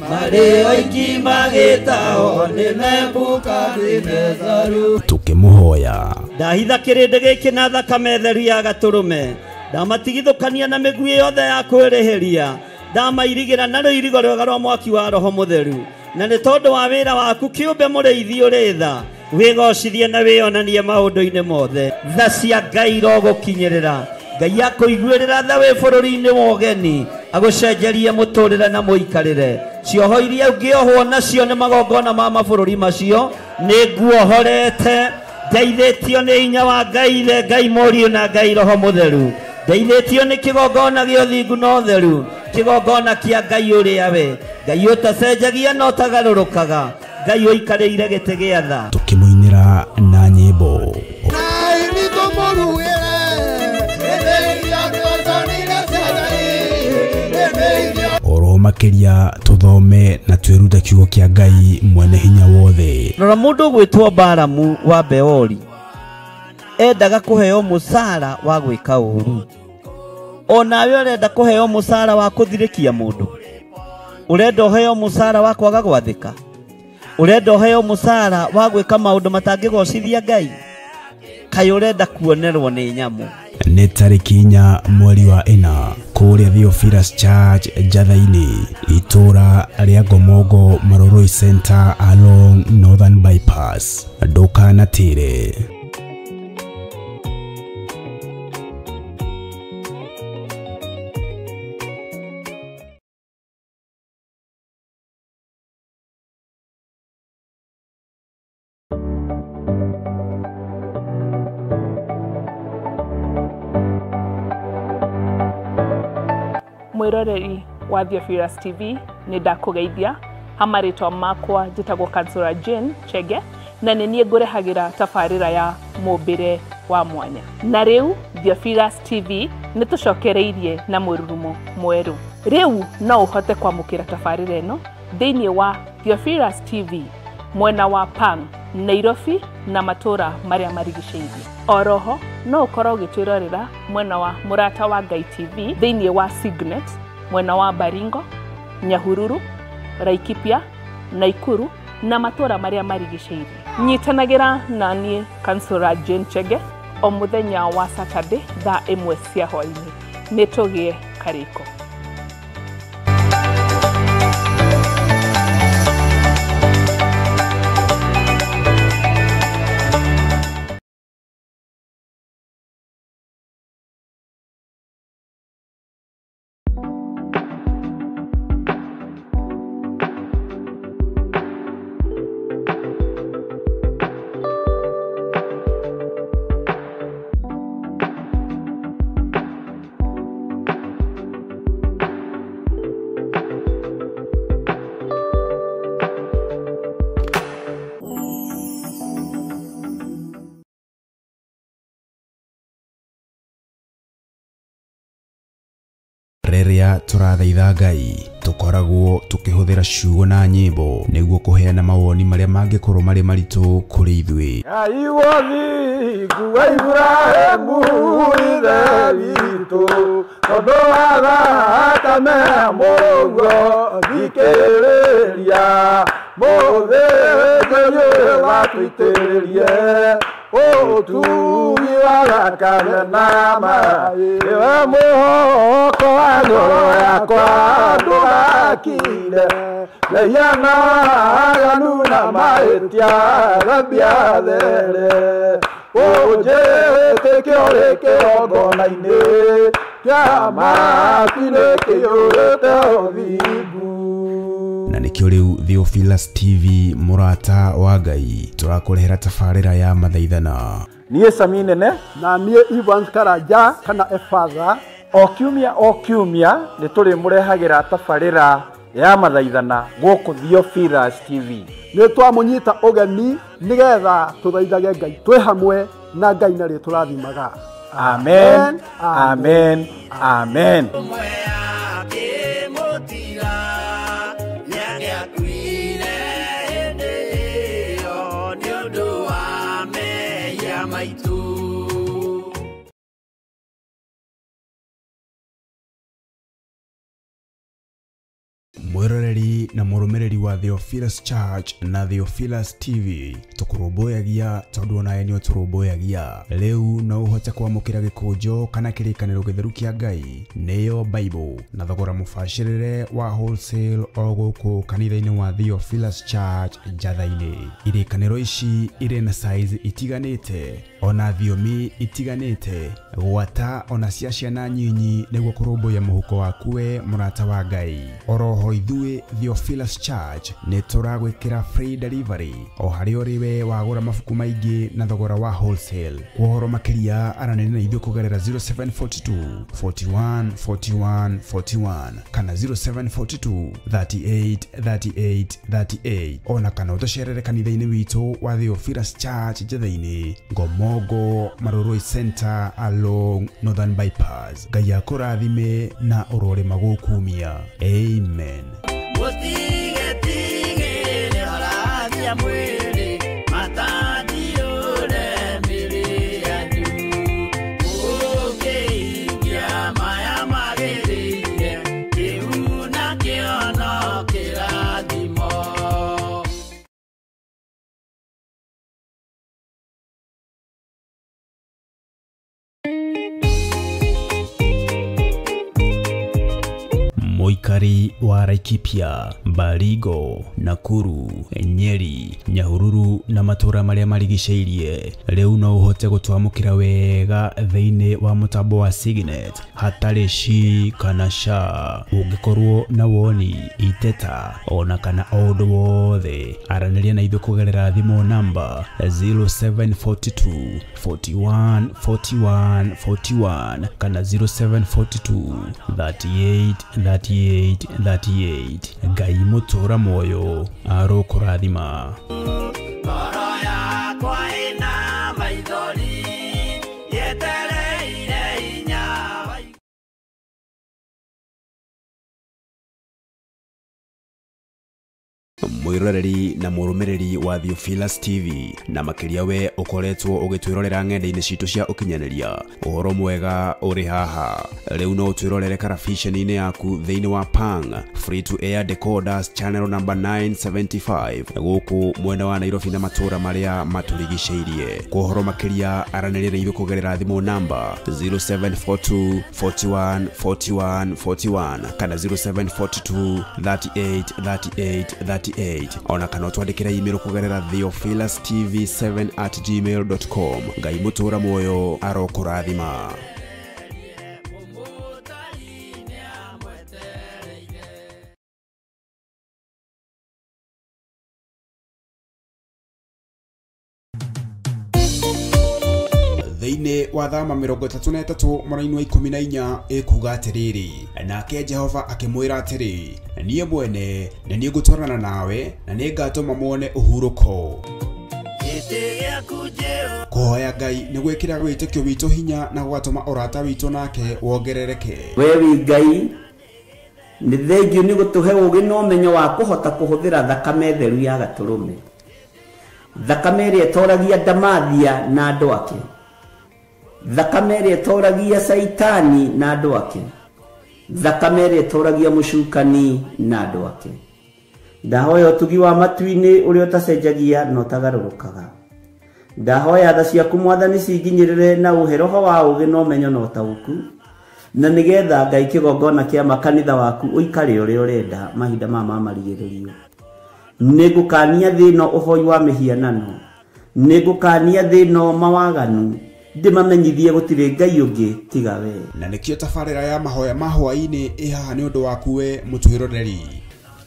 marĩ oiki magĩtao nĩ Nebukadinezaru. Tũkĩmũhoya. Ndahitha kĩrĩndĩ gĩkĩ na thakame theru ya gatũrũme, ndamatigithũkania na mĩguĩ yothe ya kwĩrĩhĩria, ndamairigĩra na rũirigo rwega rwa mwaki wa Roho Mũtheru. Na nĩ tondũ wa wĩra waku kĩũmbe mũrĩithi ũrĩ tha, wĩgocithie na wĩonanie maũndũ-inĩ mothe. Tha cia Ngai irogũkinyĩrĩra. Ngai akũiguĩrĩra tha wĩ bũrũri-inĩ wa ũgeni, agũcenjerie mũtũrĩre na mũikarĩre. Cioho iria ũngĩohwo nacio nĩ magongona ma mabũrũri macio, nĩ nguohorete. Ndeithĩtio nĩ hinya wa Ngai Ithe, Ngai Mũriũ na Ngai Roho Mũtheru. Ndeithĩtio nĩ kĩgongona gĩa ũthingu na ũtheru, kĩgongona kĩa Ngai ũrĩa we Ngai ũtacenjagia na ũtagarũrũkaga, Ngai ũikarĩire gĩtĩ gĩa tha. Tũkĩmũinĩra na nyĩmbo. Oro makĩria tũthome na twĩrute kiugo kĩa Ngai mwene hinya wothe. Rora mũndũ ũgwĩtwo Balamu wa Beori endaga kũheo mũcara wa gwĩka ũru. Onawe ũrenda kũheo mũcara wa kũthirĩkia mũndũ, ũrenda ũheo mũcara wa kwaga gwathĩka, ũrenda ũheo mũcara wa gwĩka maũndũ matangĩgocithia Ngai, kaĩ ũrenda kuonerwo nĩ nyamũ. Nĩ tarĩki 4 mweri wa 4 kũrĩa Theophilus Church Njatha-inĩ, itũra rĩa Ngomongo Maroroi Center along Northern Bypass. Ndũkanatĩre. Mwĩroreri wa Theophilus TV nĩ ndakũgeithia. Ha marĩtwa makwa njĩtagwo Kansura Jane Chege na nĩ niĩ ngũrehagĩra tabarĩra ya mũmbĩre wa mwanya. Na rĩu Theophilus TV nĩ tũcokereirie na mũrurumo mwerũ. Rĩu no ũhote kwamũkĩra tabarĩra ĩno thĩinĩ wa Theophilus TV mwena wa Pang, Nairobi na matũra marĩa marigicĩirie. Oroho no ũkorwo ũgĩtwĩrorera mwena wa Mũrata wa Ngai TV thĩinĩ wa Signet mwena wa Baringo, Nyahururu, Laikipia, Naikuru na matũra marĩa marigicĩirie. Nyitanagĩra na niĩ Kansũra Jane Chege o mũthenya wa Saturday thaa 1 cia hwaĩ-inĩ. Nĩ tũgĩe karĩko. Rĩrĩa tũrathaitha Ngai tũkoragwo tũkĩhũthĩra ciugo na nyĩmbo nĩguo kũheana mawoni marĩa mangĩkorwo marĩ maritũ kũrĩ ithuĩ. Ngai wothingu wa Iburahĩmu ithe witũ, tondũ wa thakame ya Mũrũguo thikĩrĩria, mũthĩnjĩri ũyũ watũitĩrĩrie ũtugi wa thakame na maĩ, nĩwe mũhoko wa ngoro yakwa ndũgakire, mehia na waganu na mahĩtia thambia there, ũnjĩtĩke ũrĩ kĩgongona-inĩ kĩa matu-inĩ kĩiyũrĩte ũthingu. Na nĩkĩo rĩu Theophilus TV mũrata wa Ngai tũrakũrehera tabarĩra ya mathaithana. Niĩ Sami Nene na niĩ Evans Karanja kana Efatha. O kiumia o kiumia nĩ tũrĩmũrehagĩra tabarĩra ya mathaithana gũkũ Theophilus TV. Nĩ twamũnyita ũgeni nĩgetha tũthaithage Ngai twĩ hamwe na Ngai narĩ tũrathimaga. Amen, amen, amen. Mwiroreri na mũrũmĩrĩri wa Theophilus Church na Theophilus TV tũkũrũmbũyagia tondũ onawe nĩ ũtũrũmbũyagia. Rĩu no ũhote kwamũkĩra gĩkũnjo kana kĩrĩkanĩro gĩtheru kĩa Ngai nĩyo Bible na thogora mũbacĩrĩre wa wholesale o gũkũ kanitha-inĩ wa Theophilus Church Njatha-inĩ. Irĩkanĩro ici irĩ na size itiganĩte ona thiomi itiganĩte gwata ona cia ciana nyinyi nĩguo kũrũmbũiya mũhuko waku we mũrata wa Ngai. Oroho ithuĩ Theophilus Church nĩ tũragwĩkĩra free delivery o harĩa ũrĩ we wagũra mabuku maingĩ na thogora wa wholesale. Kwa ũhoro makĩria aranĩria na ithuĩ kũgerera 0742 41 41 41 kana 0742 38 38 38 ona kana ũtũcerere kanitha-inĩ witũ wa Theophilus Church Njatha-inĩ, Ngomongo Marurui Center along Northern Bypass. Ngai akũrathime na ũrore magũkumia. Amen. Mũikari wa Laikipia, Baringo, Nakuru, Nyeri, Nyahururu na matũra marĩa marigicĩirie rĩu no ũhote gũtwamũkĩra wega thĩinĩ wa mũtambo wa Signet hatarĩ shi kana sha. Ũngĩkorwo na woni, iteta ona kana o ũndũ wothe, aranĩria na ithuĩ kũgerera thimũ namba 0742 41 41 41 kana 0742 38 38 38. Ngai mũtũra muoyo arokũrathima. Yakwa ĩna maithori yetereire hinya wa Mwiroreri na mũrũmĩrĩri wa Theophilus TV na makĩria we ũkoretwo ũgĩtwĩrorera ng'enda-inĩ citũ cia ũkinyanĩria, ũhoro mwega ũrĩ haha. Rĩu no ũtwĩrorere karabiceni-inĩ yaku thĩinĩ wa Pang Free to Air Decoders channel number 975 gũkũ mwena wa Nairobi na matũũra marĩa matũrigicĩirie. Kwa ũhoro makĩria aranĩria na ithuĩ kũgerera thimũ namba 0742 41 41 41 kana 0742 38 38 38, ona kana ũtwandĩkĩre email kũgerera theophilustv7@gmail.com. Ngai mũtũra muoyo arokũrathima. Thĩinĩ wa thama 33 mwena-inĩ wa 14 ĩkuga atĩrĩrĩ, nake Jehova akĩmwĩra atĩrĩ, niĩ mwene nĩ niĩ ngũtwarana nawe na nĩ ngatũma muone ũhurũko. Gĩtĩ gĩaku Jehova. Kũhoya Ngai nĩ gwĩkĩra wĩtĩkio witũ hinya na gũgatũma ũrata witũ nake wongerereke. We wĩ Ngai, nĩ thengiũ nĩ gũtũhe ũũgĩ na ũmenyo wa kũhota kũhũthĩra thakame theru ya gatũrũme, thakame ĩrĩa ĩtoragia Ndamathia na andũ ake, thakame ĩrĩa ĩtoragia Caitani na andũ ake, thakame ĩrĩa ĩtoragia mũcukani na andũ ake. Ndahoya ũtugi wa matu-inĩ ũrĩa ũtacenjagia na ũtagarũrũkaga. Ndahoya tha ciaku Mwathani cinginyĩrĩre na ũhe roho wa ũũgĩ na ũmenyo na ũtaũku, na nĩgetha Ngai kĩgongona kĩa makanitha waku ũikare ũrĩa ũrenda mahinda maya ma marigĩrĩrio. Nĩngũkania thĩ ĩno ũhoi wa mĩhianano, nĩngũkania thĩ ĩno mawaganu, ndĩmamenyithie gũtirĩ Ngai ũngĩ tiga we. Na nĩkĩo tabarĩra ya mahoya ma hwaĩ-inĩ ĩ haha nĩ ũndũ waku we mũtwĩroreri.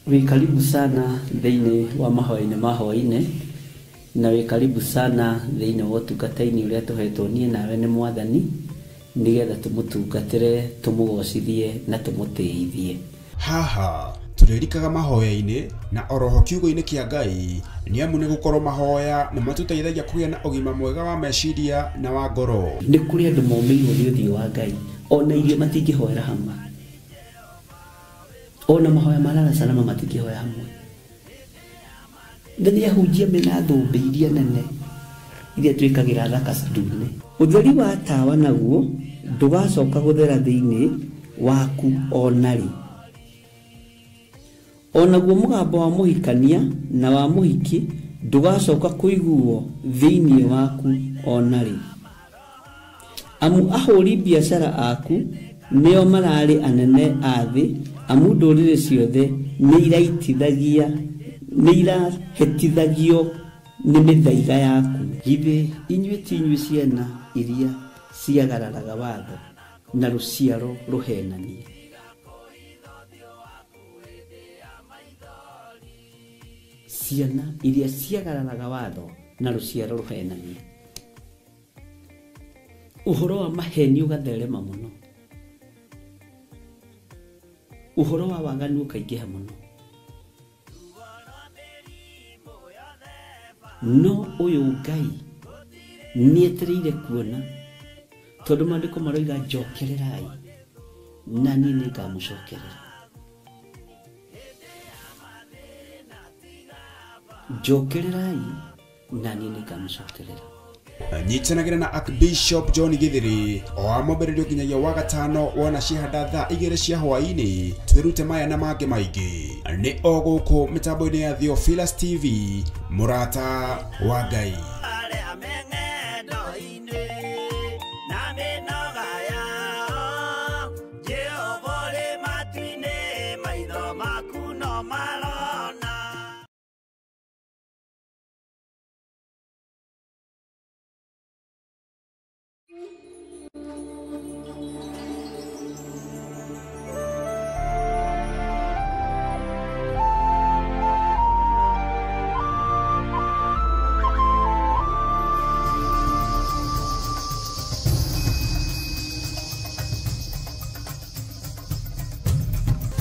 Wĩ karibu sana thĩinĩ wa mahoya-inĩ ma hwaĩ-inĩ, na wĩ karibu sana thĩinĩ wa ũtungata-inĩ ũrĩa tũhetwo niĩ nawe nĩ Mwathani, nĩgetha tũmũtungatĩre, tũmũgocithie na tũmũtĩithie. Haha tũrĩrikaga mahoya-inĩ na oroho kiugo-inĩ kĩa Ngai, nĩ amu nĩ gũkorwo mahoya nĩ matũteithagia kũgĩa na ũgima mwega wa meciria na wa ngoro. Nĩ kũrĩ andũ momĩirwo nĩ ũthiũ wa Ngai, ona irio matingĩhoera hamwe, ona mahoya ma lala salama matingĩhoya hamwe. Na nĩ ahunjia mena thũmbĩ iria nene iria twĩkagĩra thaka ndune. Ũtheri wa tawa naguo ndũgacoka gũthera thĩinĩ waku ona rĩ. Onaguo mũgambo wa mũhikania na wa mũhiki ndũgacoka kũiguo thĩinĩ waku ona rĩ. Amu ahũri biacara aku nĩo mararĩ anene a thĩ, amu ndũrĩrĩ ciothe nĩ irahĩtithagio nĩ mĩthaiga yaku. Githĩ inyuĩ ti inyuĩ ciana iria ciagararaga watho na rũciaro rũhenanie? Ciana iria ciagararaga watho na rũciaro rũhenanie. Ũhoro wa maheni ũgatherema mũno, ũhoro wa waganu ũkaingĩha mũno, no ũyũ Ngai nĩetereire kuona, tondũ maandĩko maroiga njokererai na niĩ nĩngamũcokerera. Njokererai na niĩ nĩngamũcokerera. Nyitanagĩra na Archbishop John Githiri o wa mwambĩrĩrio nginyagia wa gatano wona cihanda thaa 2 cia hwaĩ-inĩ, twĩrute maya na mangĩ maingĩ. Nĩ o gũkũ mĩtambo-inĩ ya Theophilus TV, mũrata wa Ngai. Arĩa me ng'endo-inĩ na mĩnoga yao, Jehova ũrĩ matu-inĩ, maitho maku no marona.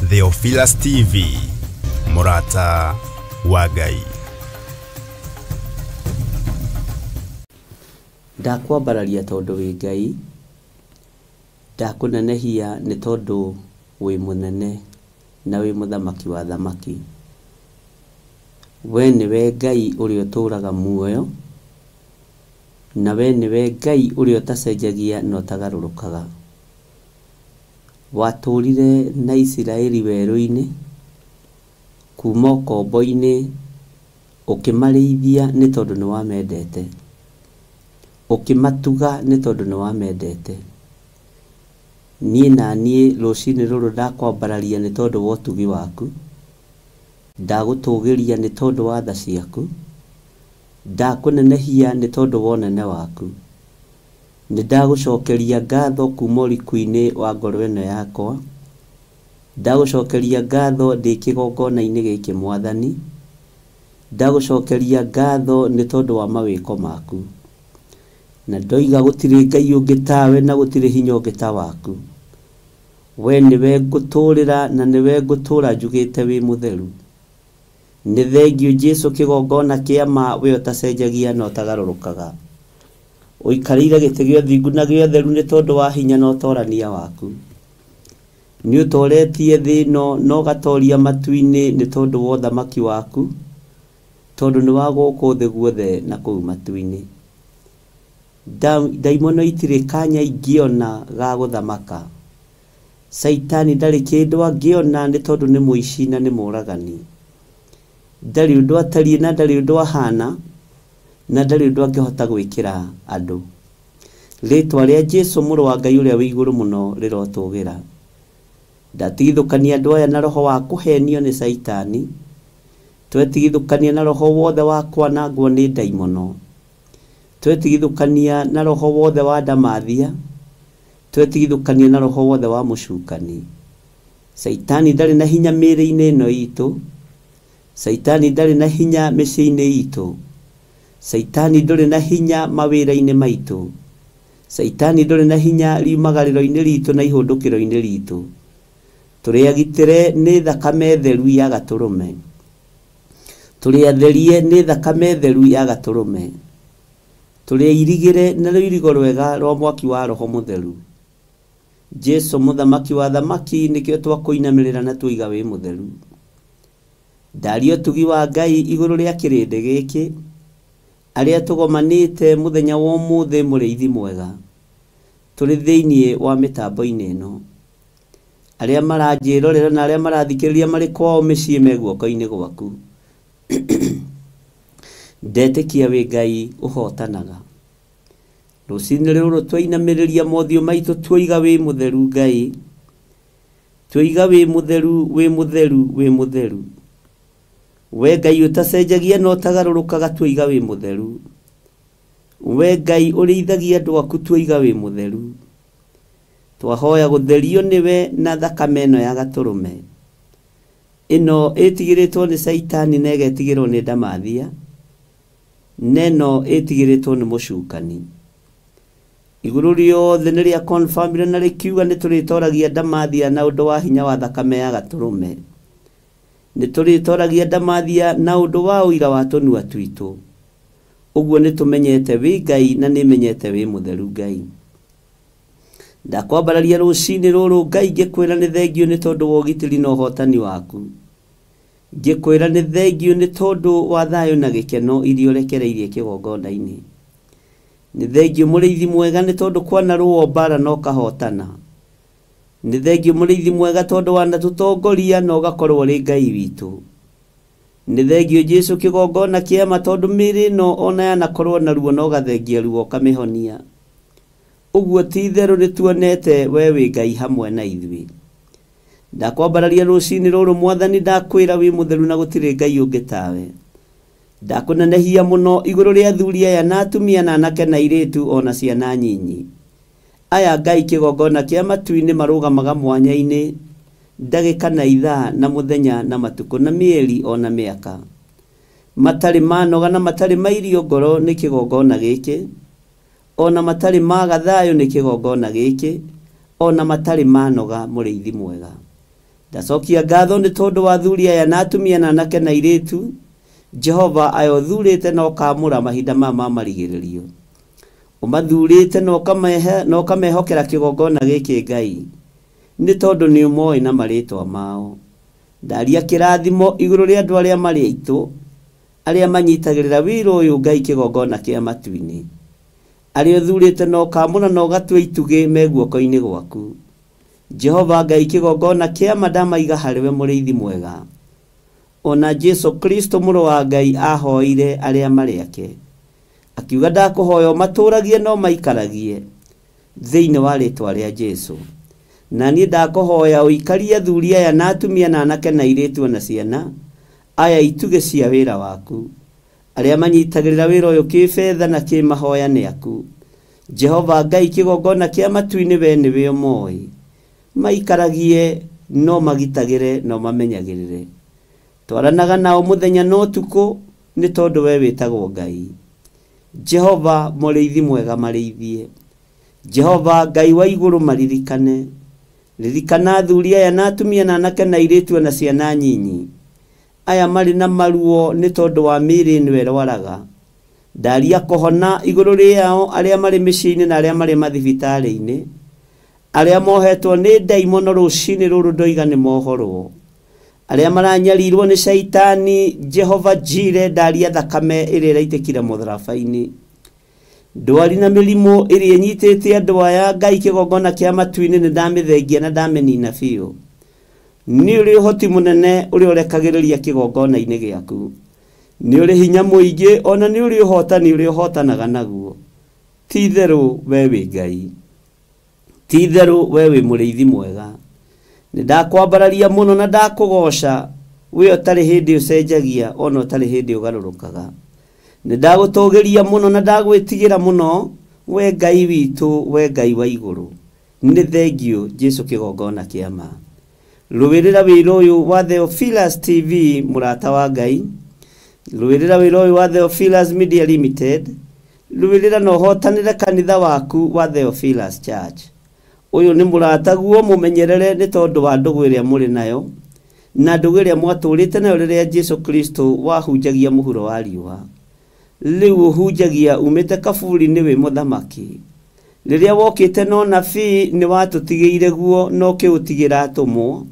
Theophilus TV, mũrata wa Ngai. Ndakwambararia tondũ wĩ Ngai, ndakũnenehia nĩ tondũ wĩ mũnene na wĩ mũthamaki wa thamaki. We nĩwe Ngai ũrĩa ũtũũraga muoyo, na we nĩwe Ngai ũrĩa ũtacenjagia na ũtagarũrũkaga. Watũũrire na Isiraeli werũ-inĩ, kuma ũkombo-inĩ, ũkĩmarĩithia nĩ tondũ nĩ wamendete, ũkĩmatuga nĩ tondũ nĩ wamendete. Niĩ na niĩ rũcinĩ rũrũ ndakwambararia nĩ tondũ wa ũtugi waku, ndagũtũgĩria nĩ tondũ wa tha ciaku, ndakũnenehia nĩ tondũ wa ũnene waku. Nĩ ndagũcokeria ngatho kuma ũriku-inĩ wa ngoro ĩno yakwa, ndagũcokeria ngatho ndĩ kĩgongona-inĩ gĩkĩ Mwathani, ndagũcokeria ngatho nĩ tondũ wa mawĩko maku. Na ndoiga gũtirĩ Ngai ũngĩ tawe na gũtirĩ hinya ũngĩ ta waku. We nĩwe ngũtũũrĩra na nĩwe ngũtũũra njugĩte wĩ mũtheru. Nĩ thengiũ Jesũ kĩgongona kĩa ma we ũtacenjagia na ũtagarũrũkaga. Ũikarĩire gĩtĩ gĩa ũthingu na gĩa ũtheru nĩ tondũ wa hinya na ũtorania waku. Nĩ ũtoretie thĩ ĩno na ũgatoria matu-inĩ nĩ tondũ wa ũthamaki waku, tondũ nĩ wa gũkũ thĩ guothe na kũu matu-inĩ. Ndaimono itirĩ kanya ingĩona ga gũthamaka. Caitani ndarĩ kĩndũ angĩona nĩ tondũ nĩ mũici na nĩ mũragani. Ndarĩ ũndũ atariĩ na ndarĩ ũndũ ahana na ndarĩ ũndũ angĩhota gwĩkĩra andũ. Rĩtwa rĩa Jesũ mũrũ wa Ngai ũrĩa wĩ igũrũ mũno rĩrotũgĩra. Ndatigithũkania andũ aya na roho wa kũhenio nĩ Caitani, twetigithũkania na roho wothe wa kwanangwo nĩ ndaimono, twetigithũkania na roho wothe wa ndamathia, twetigithũkania na roho wothe wa mũcukani. Caitani ndarĩ na hinya mĩĩrĩ-inĩ ĩno itũ, Caitani ndarĩ na hinya mĩciĩ-inĩ itũ, Caitani ndũrĩ na hinya mawĩra-inĩ maitũ, Caitani ndũrĩ na hinya riumagarĩro-inĩ ritũ na ihũndũkĩro-inĩ ritũ. Tũrĩ agitĩre nĩ thakame theru ya gatũrũme, tũrĩ atherie nĩ thakame theru ya gatũrũme, tũrĩ airigĩre na rũirigo rwega rwa mwaki wa roho mũtheru. Jesũ mũthamaki wa thamaki nĩkĩo twakũinamĩrĩra na tuiga wĩ mũtheru. Ndaria ũtugi wa Ngai igũrũ rĩa kĩrĩndĩ gĩkĩ, arĩa tũgomanĩte mũthenya wa ũmũthĩ mũrĩithi mwega, tũrĩ thĩinĩ wa mĩtambo-inĩ ĩno. Arĩa maranjĩrorera na arĩa marathikĩrĩria marĩ kwao mĩciĩ me guoko-inĩ gwaku. Ndetĩkia wĩ Ngai ũhotanaga. Rũcinĩ rũrũ twainamĩrĩria mothiũ maitũ tuoiga wĩ mũtheru Ngai, tuoiga wĩ mũtheru, wĩ mũtheru, wĩ mũtheru. We Ngai ũtacenjagia na ũtagarũrũkaga tuoiga wĩ mũtheru. We Ngai ũrĩithagia andũ aku tuoiga wĩ mũtheru. Twahoya gũtherio nĩwe na thakame ĩno ya gatũrũme, ĩno ĩtigĩrĩtwo nĩ Caitani na ĩgetigĩrwo nĩ ndamathia, na ĩno ĩtigĩrĩtwo nĩ mũcukani. Igũrũ rĩothe nĩ rĩa confirmire na rĩkiuga nĩ tũrĩtoragia ndamathia na ũndũ wa hinya wa thakame ya gatũrũme, nĩ tũrĩtoragia ndamathia na ũndũ wa ũira wa tũnua twitũ. Ũguo nĩ tũmenyete wĩ Ngai na nĩ menyete wĩ mũtheru Ngai. Ndakwambararia rũcinĩ rũrũ Ngai ngĩkwĩra nĩ thengiũ nĩ tondũ wa ũgitĩri na ũhotani waku, ngĩkwĩra nĩ thengiũ nĩ tondũ wa thayũ na gĩkeno iria ũrekereirie kĩgongona-inĩ. Nĩ thengiũ mũrĩithi mwega nĩ tondũ kwanarũo mbara na ũkahotana. Nĩ thengiũ mũrĩithi mwega tondũ wanatũtongoria na ũgakorwo ũrĩ Ngai witũ. Nĩ thengiũ Jesũ kĩgongona kĩama tondũ mĩĩrĩ ĩno ona yanakorwo na ruo na ũgathengia ruo ũkamĩhonia. Ũguo ti itherũ nĩ tuonete we wĩ Ngai hamwe na ithuĩ. Ndakwambararia rũcinĩ rũrũ Mwathani, ndakwĩra wĩ mũtheru na gũtirĩ Ngai ũngĩ tawe. Ndakũnenehia mũno igũrũ rĩa athuri aya na atumia na anake na airĩtu ona ciana nyinyi. Aya Ngai kĩgongona kĩa matu-inĩ marũgamaga mwanya-inĩ ndagĩka na ithaa na mũthenya na matukũ na mĩeri ona mĩaka. Matarĩ manoga na matarĩ mairio ngoro nĩ kĩgongona gĩkĩ, ona matarĩ maga thayũ nĩ kĩgongona gĩkĩ, ona matarĩ manoga mũrĩithi mwega. Ndacokia ngatho nĩ tondũ wa athuri aya na atumia na anake na airĩtu Jehova aya ũthurĩte na ũkamũra mahinda maya ma marigĩrĩrio. Ũmathurĩte na ũkamehokera kĩgongona gĩkĩ Ngai, nĩ tondũ nĩ ũmoĩ na marĩtwa mao. Ndaria kĩrathimo igũrũ rĩa andũ arĩa marĩ aitũ, arĩa manyitagĩrĩra wĩra ũyũ Ngai kĩgongona kĩa matu-inĩ, arĩa ũthurĩte na ũkamũra na ũgatua itugĩ me guoko-inĩ gwaku. Jehova Ngai kĩgongona kĩa ma ndamaiga harĩwe mũrĩithi mwega. Ona Jesu Kristo mũrũ wa Ngai ahoire arĩa marĩ ake, akiuga ndakũhoya ũmatũragie no maikaragie thĩinĩ wa rĩtwa rĩa Jesu. Na niĩ ndakũhoya ũikarie athuri aya na atumia na anake na airĩtu na ciana aya itugĩ cia wĩra waku, arĩa manyitagĩrĩra wĩra ũyũ kĩbetha na kĩmahoya nĩ aku. Jehova Ngai kĩgongona kĩa matu-inĩ we nĩwe ũmoĩ, maikaragie no magitagĩre no mamenyagĩrĩre. Twaranaga nao mũthenya na ũtukũ nĩ tondũ we wĩtagwo Ngai. Jehova mũrĩithi mwega marĩithie. Jehova Ngai wa igũrũ maririkane. Ririkana athuri aya na atumia na anake na airĩtu na ciana nyinyi, aya marĩ na maruo nĩ tondũ wa mĩĩrĩ ĩno ĩrwaraga. Ndaria kũhona igũrũ rĩao arĩa marĩ mĩciĩ-inĩ na arĩa marĩ mathibitarĩ-inĩ, arĩa mohetwo nĩ ndaimono rũcinĩ rũrũ ndoiga nĩ mohorwo, arĩa maranyarirwo nĩ caitani. Jehova Jire, ndaria thakame ĩrĩa ĩraitĩkire mũtharaba-inĩ. Ndwari na mĩrimũ ĩrĩa ĩnyitĩte andũ aya Ngai kĩgongona kĩa matu-inĩ nĩ ndamĩthengia na ndamĩnina biũ. Nĩ ũrĩ ũhoti mũnene ũrĩa ũrekagĩrĩria kĩgongona-inĩ gĩaku, nĩ ũrĩ hinya mũingĩ, ona nĩ ũrĩ ũhotani ũrĩa ũhotanaga naguo. Ti itherũ we wĩ Ngai, ti itherũ we wĩ mũrĩithi mwega. Nĩ ndakwambararia mũno na ndakũgoca, we ũtarĩ hĩndĩ ũcenjagia ona ũtarĩ hĩndĩ ũgarũrũkaga. Nĩ ndagũtũgĩria mũno na ndagwĩtigĩra mũno, we Ngai witũ, we Ngai wa igũrũ. Nĩ thengio Jesu kĩgongona kĩa ma. Rũĩrĩra wĩra ũyũ wa Theophilus TV, mũrata wa Ngai. Rũĩrĩra wĩra ũyũ wa Theophilus Media Limited. Rũĩrĩra na ũhotanĩre kanitha waku wa Theophilus Church. Ũyũ nĩ mũrataguo, mũmenyerere nĩ tondũ wa ndũgũ ĩrĩa mũrĩ nayo, na ndũgũ ĩrĩa mwatũrĩte nayo rĩrĩa Jesu Kristo wahunjagia mũhuro wa riũa. Rĩu ũhunjagia umĩte kaburi-inĩ wĩ mũthamaki. Rĩrĩa wokĩte no nabii nĩ watũtigĩire guo no kĩũtigĩra atũmwo.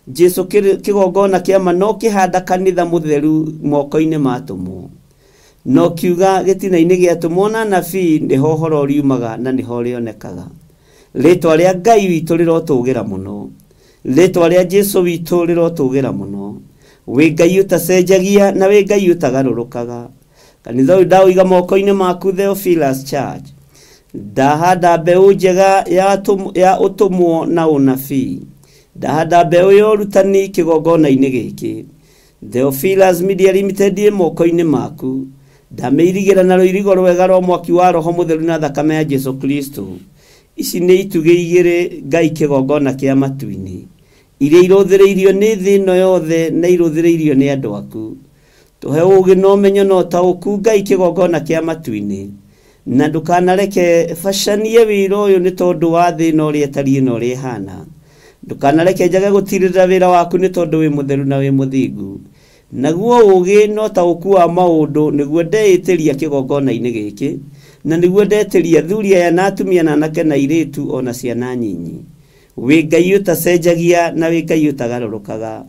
Jesu kĩgongona kĩa ma no kĩhanda kanitha mũtheru moko-inĩ ma atũmwo, no kiuga gĩtina-inĩ gĩa atũmwo na nabii nĩho ũhoro ũriumaga na nĩho ũrĩonekaga. Rĩtwa rĩa Ngai witũ rĩrotũgĩra mũno, rĩtwa rĩa Jesu witũ rĩrotũgĩra mũno. Wĩ Ngai ũtacenjagia na wĩ Ngai ũtagarũrũkaga. Kanitha ũyũ ndaũiga moko-inĩ maku Theophilus Church. Ndahanda mbeũ njega ya ũtũmwo na ũnabii, ndahanda mbeũ ya ũrutani kĩgongona-inĩ gĩkĩ. Theophilus Media Limited ĩ moko-inĩ maku. Ndamĩirigĩra na rũirigo rwega rwa mwaki wa Roho Mũtheru na thakame ya Jesu Kristo. Ici nĩ itugĩ igĩrĩ Ngai kĩgongona kĩa matu-inĩ, iria irũthĩrĩirio nĩ thĩ ĩno yothe na irũthĩrĩirio nĩ andũ aku. Tũhe ũũgĩ na ũmenyo na ũtaũku Ngai kĩgongona kĩa matu-inĩ, na ndũkanareke bacanie wĩra ũyũ nĩ tondũ wa thĩ ĩno ũrĩa ĩtariĩ na ũrĩa ĩhana. Ndũkanareke njage gũtirĩrĩra wĩra waku nĩ tondũ wĩ mũtheru na wĩ mũthingu. Naguo ũũgĩ na ũtaũku wa maũndũ nĩguo ndeĩtĩria kĩgongona-inĩ gĩkĩ, na nĩguo ndetĩria athuri aya na atumia na anake na airĩtu ona ciana nyinyi. Wĩ Ngai ũtacenjagia na wĩ Ngai ũtagarũrũkaga.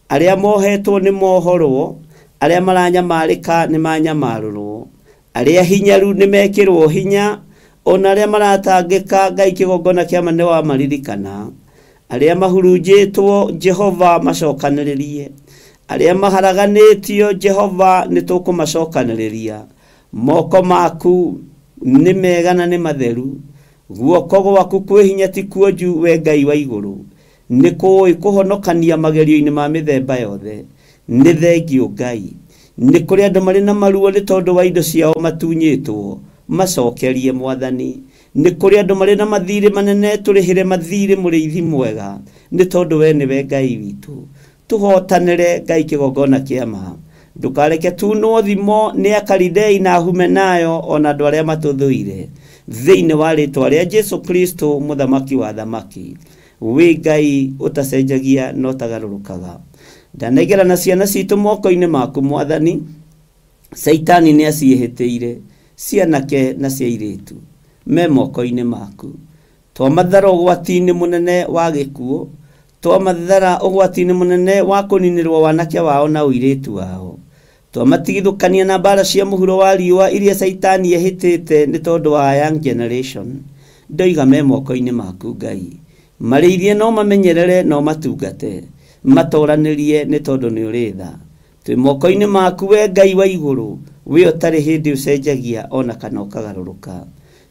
Arĩa mohetwo nĩ mohorwo, arĩa maranyamarĩka nĩ manyamarũrwo, arĩa hinyaru nĩ mekĩrwo hinya, ona arĩa maratangĩka Ngai kĩgongona kĩa ma nĩ wamaririkana. Arĩa mahurunjĩtwo Jehova macokanĩrĩrie, arĩa maharaganĩtio Jehova nĩ tũkũmacokanĩrĩria. Moko maku nĩ mega na nĩ matheru, guoko gwaku kwĩ hinya ti kuonju, we Ngai wa igũrũ. Nĩ kũĩ kũhonokania magerio-inĩ ma mĩthemba yothe. Nĩ thengio Ngai. Nĩ kũrĩ andũ marĩ na maruo nĩ tondũ wa indo ciao matunyĩtwo, macokerie Mwathani. Nĩ kũrĩ andũ marĩ na mathirĩ manene, tũrĩhĩre mathirĩ mũrĩithi mwega, nĩ tondũ we nĩwe Ngai witũ. Tũhotanĩre Ngai kĩgongona kĩa ma. Ndũkareke tunwo thimo nĩ Akaridei na Ahumenayo ona andũ arĩa matũthũire, thĩinĩ wa rĩtwa rĩa Jesu Kristo mũthamaki wa thamaki. Wĩ Ngai ũtacenjagia na ũtagarũrũkaga. Ndanengera na ciana citũ moko-inĩ maku Mwathani. Caitani nĩ aciĩhĩtĩire, cianake na cia airĩtu. me moko-inĩ maku. Twamathara ũgwati-inĩ mũnene wa gĩkuũ, twamathara ũgwati-inĩ mũnene wa kũninĩrwo wanake wao na ũirĩtu wao. Twamatigithũkania na mbara cia mũhuro wa riũa iria Caitani ehĩtĩte nĩ tondũ wa young generation. Ndoiga me moko-inĩ maku Ngai, marĩithie no mamenyerere no matungate, matoranĩrie nĩ tondũ nĩ ũrĩ tha. Twĩ moko-inĩ maku we Ngai wa igũrũ, we ũtarĩ hĩndĩ ũcenjagia ona kana ũkagarũrũka.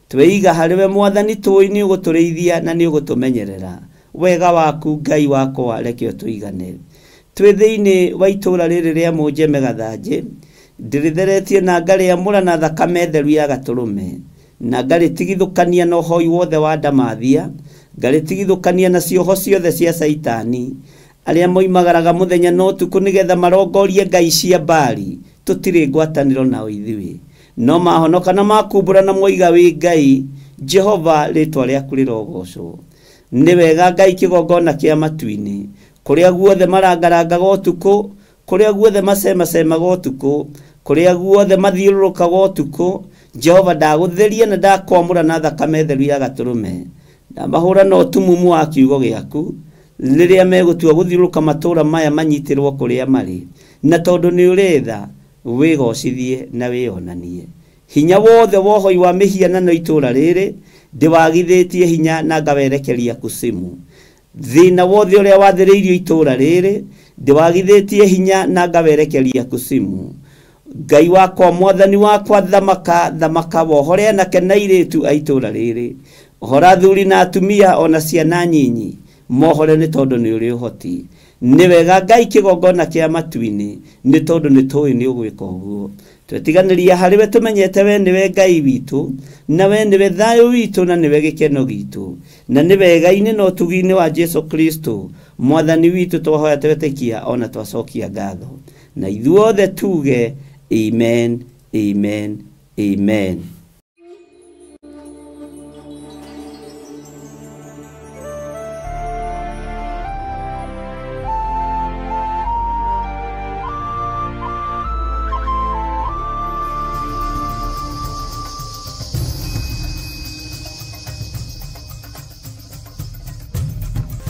Tweiga harĩ we Mwathani, tũĩ nĩ ũgũtũrĩithia na nĩ ũgũtũmenyerera. Wega waku Ngai wakwa reke ũtũigane. Twĩ thĩinĩ wa itũũra rĩrĩ rĩa Mũnjeme Gathanjĩ, ndĩrĩtheretie na ngarĩamũra na thakame theru ya gatũrũme, na ngarĩtigithũkania na ũhoi wothe wa ndamathia, ngarĩtigithũkania na cioho ciothe cia Caitani arĩa moimagaraga mũthenya na ũtukũ nĩgetha marongorie ngai cia Baali. Tũtirĩ ngwatanĩro nao ithuĩ, no mahonoka na makumbũra na moiga wĩ Ngai Jehova, rĩtwa rĩaku rĩrogocwo. Nĩ wega Ngai kĩgongona kĩa matu-inĩ, kũrĩa guothe marangarangaga ũtukũ, kũrĩa guothe macemacemaga ũtukũ, kũrĩa guothe mathiũrũrũkaga ũtukũ, Jehova ndagũtheria na ndakwamũra na thakame theru ya gatũrũme. Ndamahũra na ũtumumu wa kiugo gĩaku rĩrĩa megũtua gũthiũrũrũka matũũra maya manyitĩrwo kũrĩa marĩ, na tondũ nĩ ũrĩ tha wĩgocithie na wĩonanie. Hinya wothe wohoi wa mĩhianano itũũra rĩrĩ ndĩwagithĩtie hinya na ngawerekeria kusimu. Thĩna wothe ũrĩa wathĩrĩirio itũũra rĩrĩ ndĩwagithĩtie hinya na ngawerekeria kusimu. Ngai wakwa, Mwathani wakwa, thamaka thamaka wohore anake na airĩtu a itũũra rĩrĩ, ohora athuri na atumia ona ciana nyinyi, mohore nĩ tondũ nĩ ũrĩ ũhoti. Nĩ wega Ngai kĩgongona kĩa matu-inĩ, nĩ tondũ nĩ tũĩ nĩ ũgwĩka ũguo. Twetiganĩria harĩ we tũmenyete we nĩwe Ngai witũ, na we nĩwe thayũ witũ, na nĩwe gĩkeno gitũ, na nĩ wega-inĩ na ũtugi-inĩ wa Jesu Kristo Mwathani witũ twahoya twetĩkia ona twacokia ngatho, na ithuothe tuge amen, amen, amen.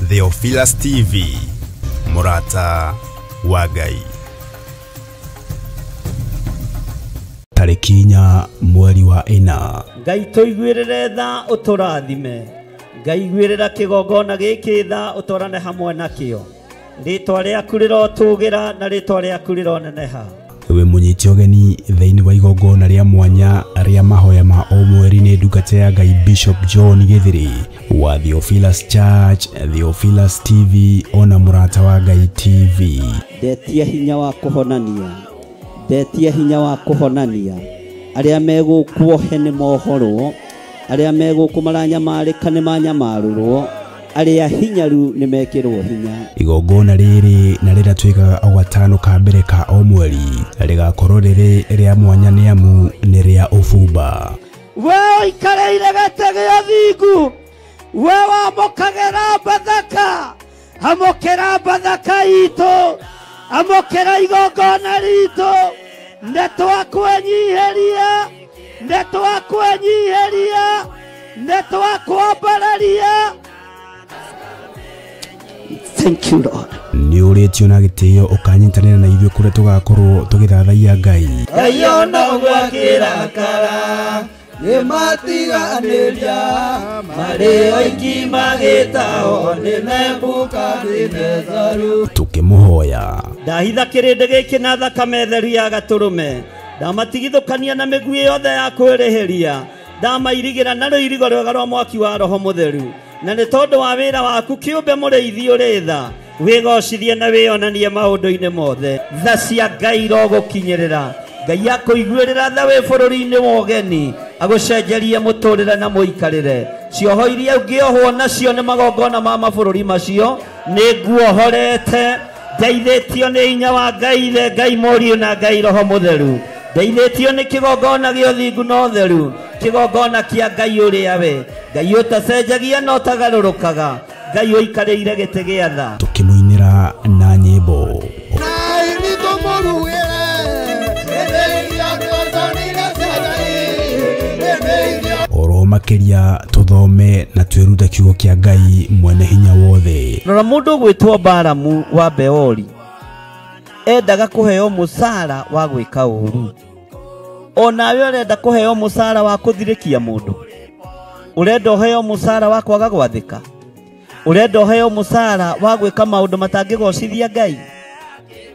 Theophilus TV, Murata wa Ngai. Tarĩki 4 mweri wa 4. Ngai tũiguĩrĩre tha ũtũrathime. Ngai iguĩrĩra kĩgongona gĩkĩ tha ũtwarane hamwe nakĩo. Rĩtwa rĩaku rĩrotũgĩra na rĩtwa rĩaku rĩroneneha. We mũnyiti ũgeni thĩinĩ wa igongona rĩa mwanya rĩa mahoya ma o mweri nĩ ndungata ya Ngai Bishop John Gĩthiri wa Theophilus Church, Theophilus TV ona Mũrata wa Ngai TV. Ndetia hinya wa kũhonania, ndetia hinya wa kũhonania arĩa megũkuohe nĩ mohorwo, arĩa megũkũ maranyamarĩka nĩ manyamarũrwo, arĩa hinyaru nĩ mekĩrwo hinya. Igongona rĩrĩ na rĩrĩa twĩkaga o gatano ka mbere ka o mweri rĩgakorwo rĩrĩ rĩa mwanya nĩ amu nĩ rĩa ũbumba. We ũikarĩire gĩtĩ gĩa thingu, we wamũkagĩra Bathaka, amũkĩra Bathaka itũ, amũkĩra igongona ritũ. Nĩ twakwenyiheria, nĩ twakwenyiheria, nĩ twakwambararia. Thank you, Lord. Nĩ ũrĩtio na gĩtĩo ũkanyitanĩra na ithuĩ kũrĩa tũgakorwo tũgĩthathaiya Ngai. Ngai ona ũguo akĩrakara nĩ matiganĩria, marĩ oiki magĩtahwo nĩ Nebukadinezaru. Tũkĩmũhoya. Ndahitha kĩrĩndĩ gĩkĩ na thakame theru ya gatũrũme, ndamatigithũkania na mĩguĩ yothe ya kwĩrĩhĩria, ndamairigĩra na rũirigo rwega rwa mwaki wa Roho Mũtheru, na nĩ tondũ wa wĩra waku kĩũmbe mũrĩithi ũrĩ tha, wĩgocithie na wĩonanie maũndũ-inĩ mothe. Tha cia Ngai irogũkinyĩrĩra. Ngai akũiguĩrĩra tha wĩ bũrũri-inĩ wa ũgeni, agũcenjerie mũtũrĩre na mũikarĩre. Cioho iria ũngĩohwo nacio nĩ magongona ma mabũrũri macio, nĩ nguohorete. Ndeithĩtio nĩ hinya wa Ngai Ithe, Ngai Mũriũ na Ngai Roho Mũtheru. Ndeithĩtio nĩ kĩgongona gĩa ũthingu na ũtheru, kĩgongona kĩa Ngai ũrĩa we Ngai ũtacenjagia na ũtagarũrũkaga, Ngai ũikarĩire gĩtĩ gĩa tha. Tũkĩmũinĩra na nyĩmbo. Oro Makĩria tũthome na twĩrute kiugo kĩa Ngai mwene hinya wothe. Rora mũndũ gwĩtwo Balamu wa Beori endaga kũheo mũcara wa gwĩka ũru. Onawe ũrenda kũheo mũcara wa kũthirĩkia mũndũ. Ũrenda ũheo mũcara wa kwaga gwathĩka. Ũrenda ũheo mũcara wa gwĩka maũndũ matangĩgocithia Ngai.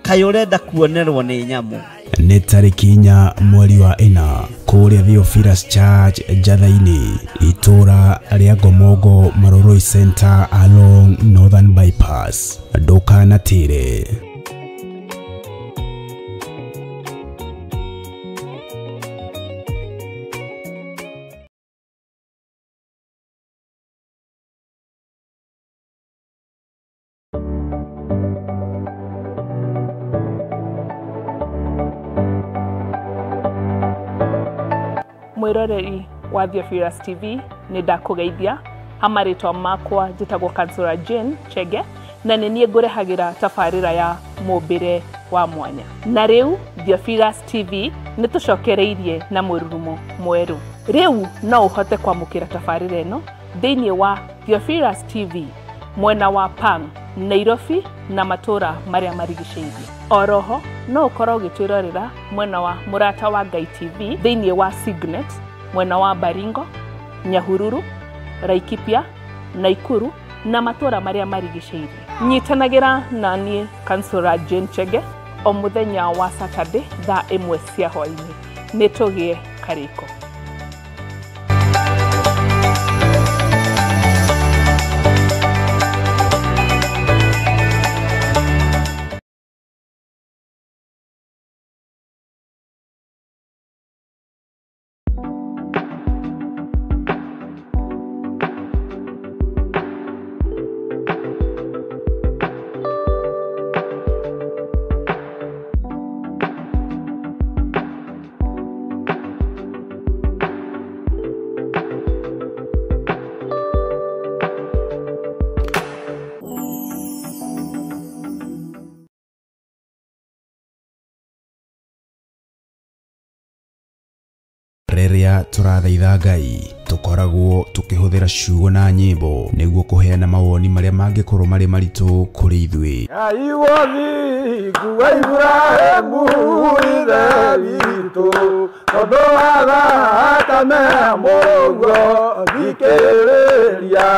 Kaĩ ũrenda kuonerwo nĩ nyamũ. Nĩ tarĩki 4 mweri wa 4 kũrĩa Theophilus Church Njatha-inĩ, itũra rĩa Ngomongo Maroroi Center along Northern Bypass. Ndũkanatĩre. Mwiroreri wa Theophilus TV nĩ ndakũgeithia hamarĩtwa makwa njĩtagwo Kansura Jane Chege na nĩ niĩ ngũrehagĩra tabarĩra ya mũmbĩre wa mwanya. Na rĩu Theophilus TV nĩ tũcokereirie na mũrurumo mwerũ. Rĩu no ũhote kwamũkĩra tabarĩra ĩno thĩinĩ wa Theophilus TV mwena wa Pang, Nairobi na matũra marĩa marigicĩirie. Oroho no ũkorwo ũgĩtwĩrorera mwena wa Mũrata wa Ngai TV thĩinĩ wa Signet mwena wa Baringo, Nyahururu, Laikipia, Naikuru na matũra marĩa marigicĩirie. Nyitanagĩra na niĩ Kansura Jane Chege o mũthenya wa Saturday thaa 1 cia hwaĩ-inĩ. Nĩ tũgĩe karĩko. Rĩrĩa tũrathaitha Ngai tũkoragwo tũkĩhũthĩra ciugo na nyĩmbo nĩguo kũheana mawoni marĩa mangĩkorwo marĩ maritũ kũrĩ ithuĩ. Ngai wothingu wa Iburahĩmu ithe witũ, tondũ wa thakame ya Mũrũguo thikĩrĩria,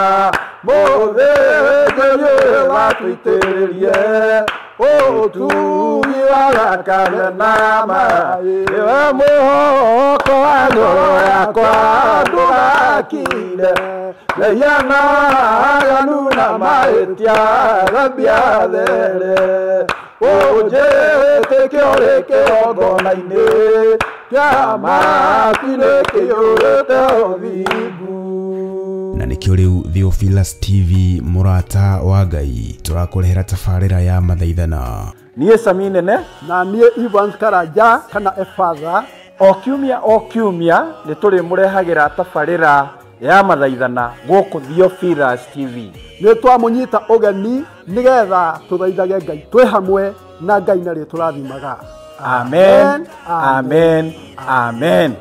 mũthĩnjĩri ũyũ watũitĩrĩrie ũtugi wa thakame na maĩ, nĩwe mũhoko wa ngoro yakwa ndũgakire mehia na waganu na mahĩtia thambia there, ũnjĩtĩke ũrĩ kĩgongona-inĩ kĩa matu-inĩ kĩiyũrĩte ũthingu. Na nĩkĩo rĩu Theophilus TV mũrata wa Ngai tũrakũrehera tabarĩra ya mathaithana. Niĩ Sami Nene na niĩ Ivan Karanja kana Efatha. O kiumia nĩ tũrĩmũrehagĩra tabarĩra ya mathaithana gũkũ Theophilus TV. Nĩ twamũnyita ũgeni nĩgetha tũthaithage Ngai twĩ hamwe na Ngai narĩ tũrathimaga. Amen, amen, amen.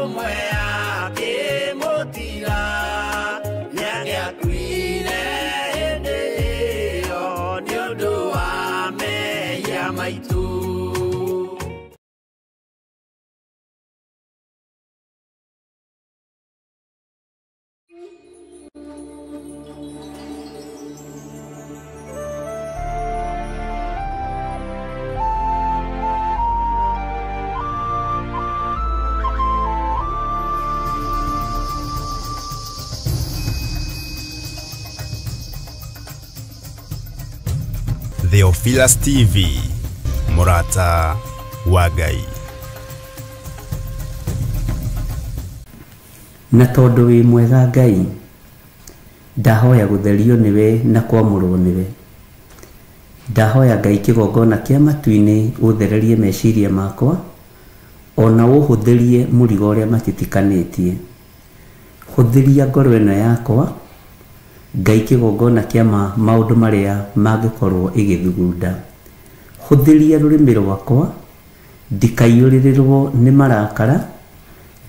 Theophilus TV mũrata wa Ngai. Na tondũ wĩ mwega Ngai, ndahoya gũtherio nĩwe na kwamũrwo nĩwe. Ndahoya Ngai kĩgongona kĩa matu-inĩ ũthererie meciria makwa ona ũhũthĩrie mũrigo ũrĩa matitikanĩtie. Hũthĩria ngoro ĩno yakwa Ngai kĩgongona kĩa maũndũ marĩa mangĩkorwo ĩgĩthugunda. Hũthĩria rũrĩmĩ rwakwa ndikaiyũrĩrĩrwo nĩ marakara,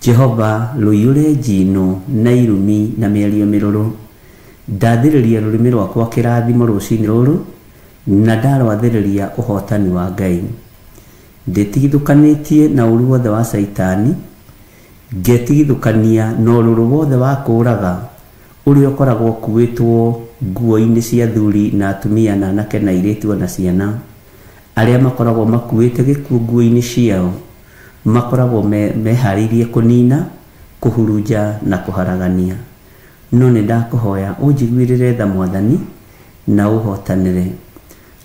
Jehova rũiyũre njino na irumi na mĩario mĩrũrũ. Ndathĩrĩria rũrĩmĩ rwakwa kĩrathimo rũcinĩ rũrũ na ndarwathĩrĩria ũhotani wa Ngai. Ndĩtigithũkanĩtie na ũru wothe wa Caitani, ngetigithũkania na ũrũrũ wothe wa kũũraga ũrĩa ũkoragwo ũkuĩtwo nguo-inĩ cia athuri na atumia na anake na airĩtu ona ciana. Arĩa makoragwo makuĩte gĩkuũ nguo-inĩ ciao makoragwo meharĩirie kũnina, kũhurunja na kũharagania. No nĩ ndakũhoya ũnjiguĩrĩre tha Mwathani na ũhotanĩre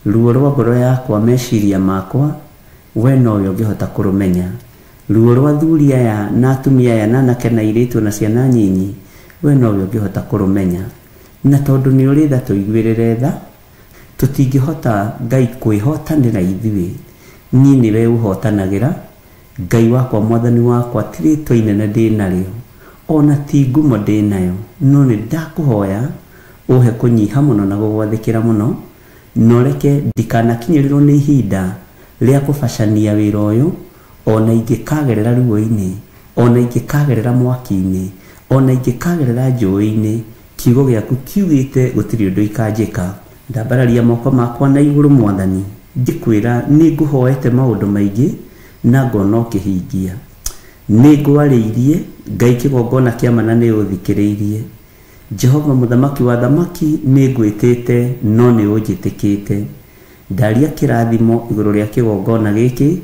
ruo rwa ngoro yakwa, meciria makwa, we nowe ũngĩhota kũrũmenya. Ruo rwa athuri aya na atumia aya na anake na airĩtu na ciana nyinyi, we nowe ũngĩhota kũrũmenya. Na tondũ nĩ ũrĩ tha, tũiguĩrĩre tha. Tũtingĩhota Ngai kwĩhotanĩra ithuĩ, niĩ nĩwe ũhotanagĩra. Ngai wakwa, Mwathani wakwa, ti rĩtwa inene ndĩ narĩo ona ti ngumo ndĩ nayo, no nĩ ndakũhoya ũhe kũnyiha mũno na gũgwathĩkĩra mũno, na ũreke ndikanakinyĩrĩrwo nĩ ihinda rĩa kũbacania wĩra ũyũ, ona ingĩkagerera ruo-inĩ, ona ingĩkagerera mwaki-inĩ, ona ingĩkagerera njũĩ-inĩ. Kiugo gĩaku kiugĩte gũtirĩ ũndũ ikanjĩka. Ndambararia moko makwa na igũrũ Mwathani, ngĩkwĩra nĩ ngũhoete maũndũ maingĩ na ngona ũkĩhingia. Nĩ ngwarĩirie Ngai kĩgongona kĩa mana nĩ ũthikĩrĩirie. Jehova mũthamaki wa thamaki nĩ ngwĩtĩte no nĩ ũnjĩtĩkĩte. Ndaria kĩrathimo igũrũ rĩa kĩgongona gĩkĩ,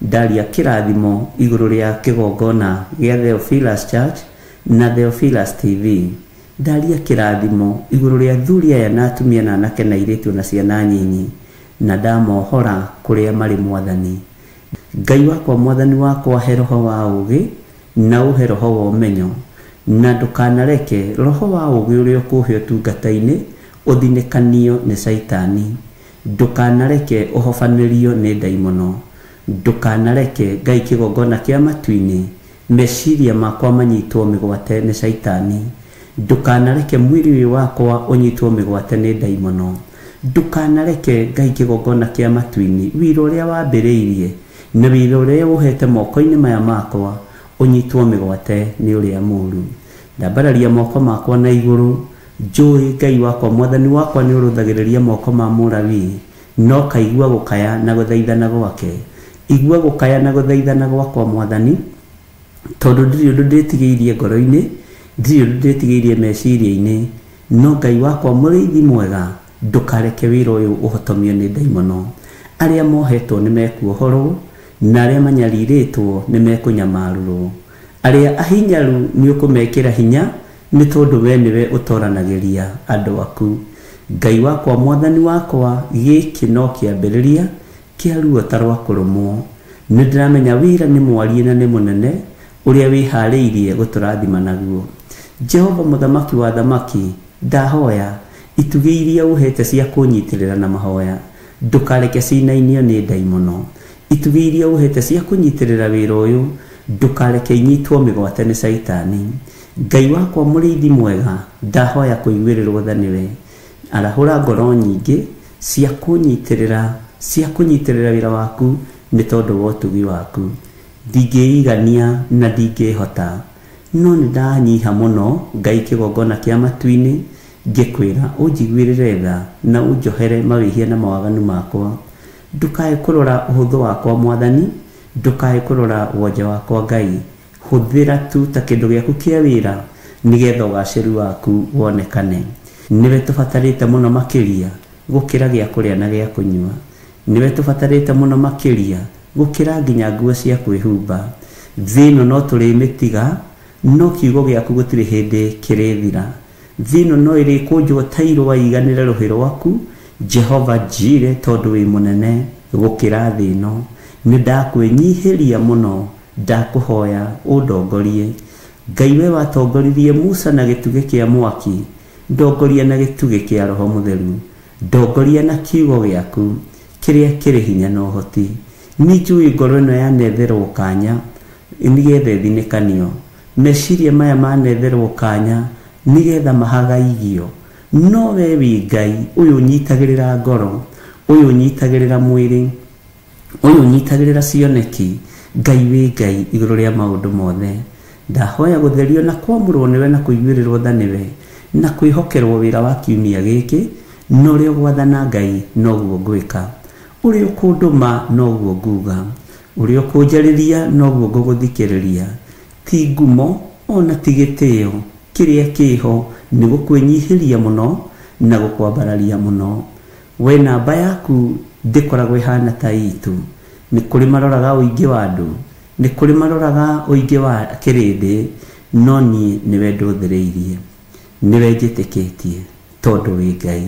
ndaria kĩrathimo igũrũ rĩa kĩgongona gĩa Theophilus Church na Theophilus TV. Ndaria kĩrathimo igũrũ rĩa athuri aya na atumia na anake na airĩtu na ciana nyinyi, na ndamohora kũrĩa marĩ Mwathani. Ngai wakwa, Mwathani wakwa, he roho wa ũũgĩ na ũhe roho wa ũmenyo, na ndũkanareke roho wa ũũgĩ ũrĩa ũkũhe ũtungata-inĩ ũthinĩkanio nĩ Caitani. Ndũkanareke ũhobanĩrio nĩ ndaimono. Ndũkanareke Ngai kĩgongona kĩa matu-inĩ meciria makwa manyitwo mĩgwate nĩ Caitani. Ndũkanareke mwĩrĩ ũyũ wakwa ũnyitwo mĩgwate nĩ ndaimono. Ndũkanareke Ngai kĩgongona kĩa matu-inĩ wĩra ũrĩa wambĩrĩirie na wĩra ũrĩa ũhete moko-inĩ maya makwa ũnyitwo mĩgwate nĩ ũrĩa mũũru. Ndambararia moko makwa na igũrũ, njũĩ Ngai wakwa, Mwathani wakwa, nĩ ũrũthagĩrĩria moko ma Mũlawii, no kaigua gũkaya na gũthaithana gwake. Igua gũkaya na gũthaithana gwakwa Mwathani, tondũ ndirĩ ũndũ ndĩtigĩirie ngoro-inĩ, ndirĩ ũndũ ndĩtigĩirie meciria-inĩ. No Ngai wakwa mũrĩithi mwega, ndũkareke wĩra ũyũ ũhotomio nĩ ndaimono. Arĩa mohetwo nĩ mekuohorwo, na arĩa manyarirĩtwo nĩ mekũnyamarũrwo. Arĩa ahinyaru nĩ ũkũmekĩra hinya, nĩ tondũ we nĩwe ũtoranagĩria andũ aku. Ngai wakwa, Mwathani wakwa, gĩkĩ no kĩambĩrĩria kĩa ruo ta rwa kũrũmwo. Nĩ ndĩramenya wĩra nĩ mwarie na nĩ mũnene ũrĩa wĩharĩirie gũtũrathima naguo. Jehova mũthamaki wa thamaki, ndahoya itugĩ iria ũhete cia kũnyitĩrĩra na mahoya, ndũkareke cinainio nĩ ndaimono. Itugĩ iria ũhete cia kũnyitĩrĩra wĩra ũyũ, ndũkareke inyitwo mĩgwate nĩ Caitani. Ngai wakwa mũrĩithi mwega, ndahoya kũiguĩrĩrwo tha nĩwe. Arahũra ngoro nyingĩ cia kũnyitĩrĩra wĩra waku nĩ tondũ wa ũtugi waku. Ndingĩigania na ndingĩhota, no nĩ ndanyiha mũno Ngai kĩgongona kĩa matu-inĩ, ngĩkwĩra ũnjiguĩrĩre tha na ũnjohere mawĩhia na mawaganu makwa. Ndũkae kũrora ũhũthũ wakwa Mwathani, ndũkae kũrora wonje wakwa Ngai. Hũthĩra tu ta kĩndũ gĩaku kĩa wĩra nĩgetha ũgacĩru waku wonekane. Nĩwe tũbatarĩte mũno makĩria gũkĩra gĩa kũrĩa na gĩa kũnyua. Nĩwe tũbatarĩte mũno makĩria gũkĩra nginya nguo cia kwĩhumba. Thĩ ĩno no tũrĩmĩtiga, no kiugo gĩaku gũtirĩ hĩndĩ kĩrĩthira. Thĩ ĩno no ĩrĩkũnjwo ta irũa iganĩre rũhĩ rwaku, Jehova Jire, tondũ wĩ mũnene gũkĩra thĩ ĩno. Nĩ ndakwĩnyihĩria mũno, ndakũhoya ũndongorie. Ngai we watongoririe Musa na gĩtugĩ kĩa mwaki, ndongoria na gĩtugĩ kĩa Roho Mũtheru, ndongoria na kiugo gĩaku kĩrĩa kĩrĩ hinya na ũhoti. Nĩ njũĩ ngoro ĩno yanetherwo kanya nĩgetha ĩthinĩkanio, meciria maya manetherwo kanya nĩgetha mahagaigio. No we wĩ Ngai ũyũ ũnyitagĩrĩra ngoro, ũyũ ũnyitagĩrĩra mwĩrĩ, ũyũ ũnyitagĩrĩra cioneki. Ngai wĩ Ngai igũrũ rĩa maũndũ mothe. Ndahoya gũtherio na kwamũrwo nĩwe na kũiguĩrĩrwo tha nĩwe na kwĩhokerwo wĩra wa kiumia gĩkĩ, na ũrĩa ũgwathana Ngai noguo ngwĩka, ũrĩa ũkũndũma noguo nguga, ũrĩa ũkũnjarĩria noguo ngũgũthikĩrĩria. Ti ngumo ona ti gĩtĩo, kĩrĩa kĩho nĩ gũkwĩnyihĩria mũno na gũkwambararia mũno. We namba yaku ndĩkoragwo ĩhana ta itũ. Nĩ kũrĩ maroraga ũingĩ wa andũ, nĩ kũrĩ maroraga ũingĩ wa kĩrĩndĩ, no niĩ nĩwe ndũthĩrĩirie, nĩwe njĩtĩkĩtie tondũ wĩ Ngai.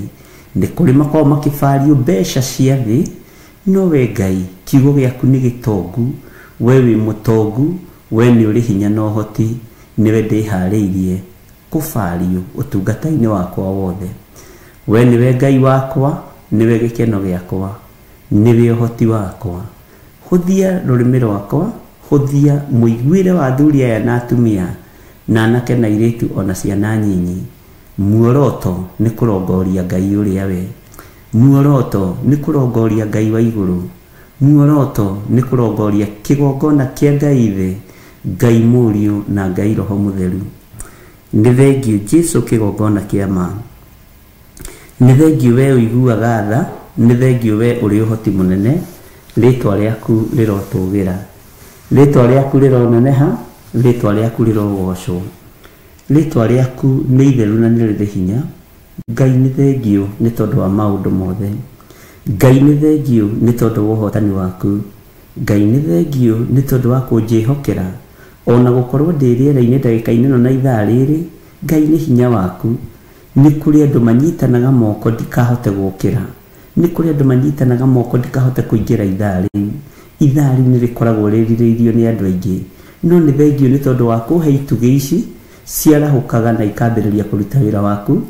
Nĩ kũrĩ makoragwo makĩbario mbeca cia thĩ, no we Ngai kiugo gĩaku nĩ gĩtongu, we wĩ mũtongu, we nĩ ũrĩ hinya na ũhoti, nĩwe ndĩharĩirie kũbario ũtungata-inĩ wakwa wothe. We nĩwe Ngai wakwa, nĩwe gĩkeno gĩakwa, nĩwe ũhoti wakwa. Hũthia rũrĩmĩ rwakwa, hũthia mũiguĩre wa athuri aya na atumia na anake na airĩtu ona ciana nyinyi. Muoroto nĩ kũrongoria Ngai ũrĩa we, muoroto nĩ kũrongoria Ngai wa igũrũ, muoroto nĩ kũrongoria kĩgongona kĩa Ngai Ithe, Ngai Mũriũ na Ngai Roho Mũtheru. Nĩ thengiũ Jesũ kĩgongona kĩa ma, nĩ thengiũ we ũiguaga tha, nĩ thengiũ we ũrĩ ũhoti mũnene. Rĩtwa rĩaku rĩrotũgĩra, rĩtwa rĩaku rĩroneneha, rĩtwa rĩaku rĩrogocwo, rĩtwa rĩaku nĩ itheru na nĩ rĩrĩ hinya. Ngai nĩ thengiũ nĩ tondũ wa maũndũ mothe. Ngai nĩ thengiũ nĩ tondũ wa ũhotani waku. Ngai nĩ thengiũ nĩ tondũ wa kũnjĩhokera ona gũkorwo ndĩ rĩera-inĩ ndagĩka-inĩ ĩno na ithaa rĩrĩ. Ngai nĩ hinya waku. Nĩ kũrĩ andũ manyitanaga moko ndikahote gũkĩra, nĩ kũrĩ andũ manyitanaga moko ndikahote kũingĩra ithaa rĩu. Ithaa rĩu nĩ rĩkoragwo rĩrirĩirio nĩ andũ aingĩ, no nĩ thengiũ nĩ tondũ wa kũhe itugĩ ici ciarahũkaga na ikambĩrĩria kũruta wĩra waku.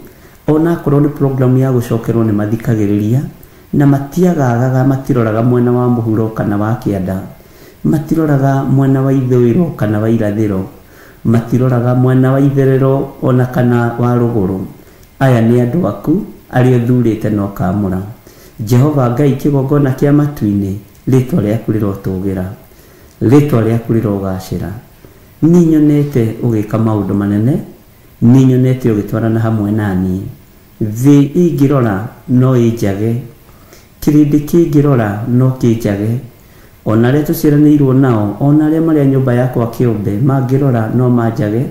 Ona akorwo nĩ programu ya gũcokerwo nĩ mathikagĩrĩria na matiagagaga, matiroraga mwena wa mũhuro kana wa kĩanda, matiroraga mwena wa ithũĩro kana wa irathĩro, matiroraga mwena wa itherero ona kana wa rũgũrũ. Aya nĩ andũ aku arĩa ũthurĩte na ũkaamũra. Jehova Ngai kĩgongona kĩa matu-inĩ, rĩtwa rĩaku rĩrotũgĩra, rĩtwa rĩaku rĩrogacĩra. Nĩ nyonete ũgĩka maũndũ manene, nĩ nyonete ũgĩtwarana hamwe na niĩ. Thĩ ĩngĩrora no ĩnjage, kĩrĩndĩ kĩngĩrora no kĩnjage, ona arĩa tũciaranĩirwo nao, ona arĩa marĩ a nyũmba yakwa kĩũmbe mangĩrora no manjage,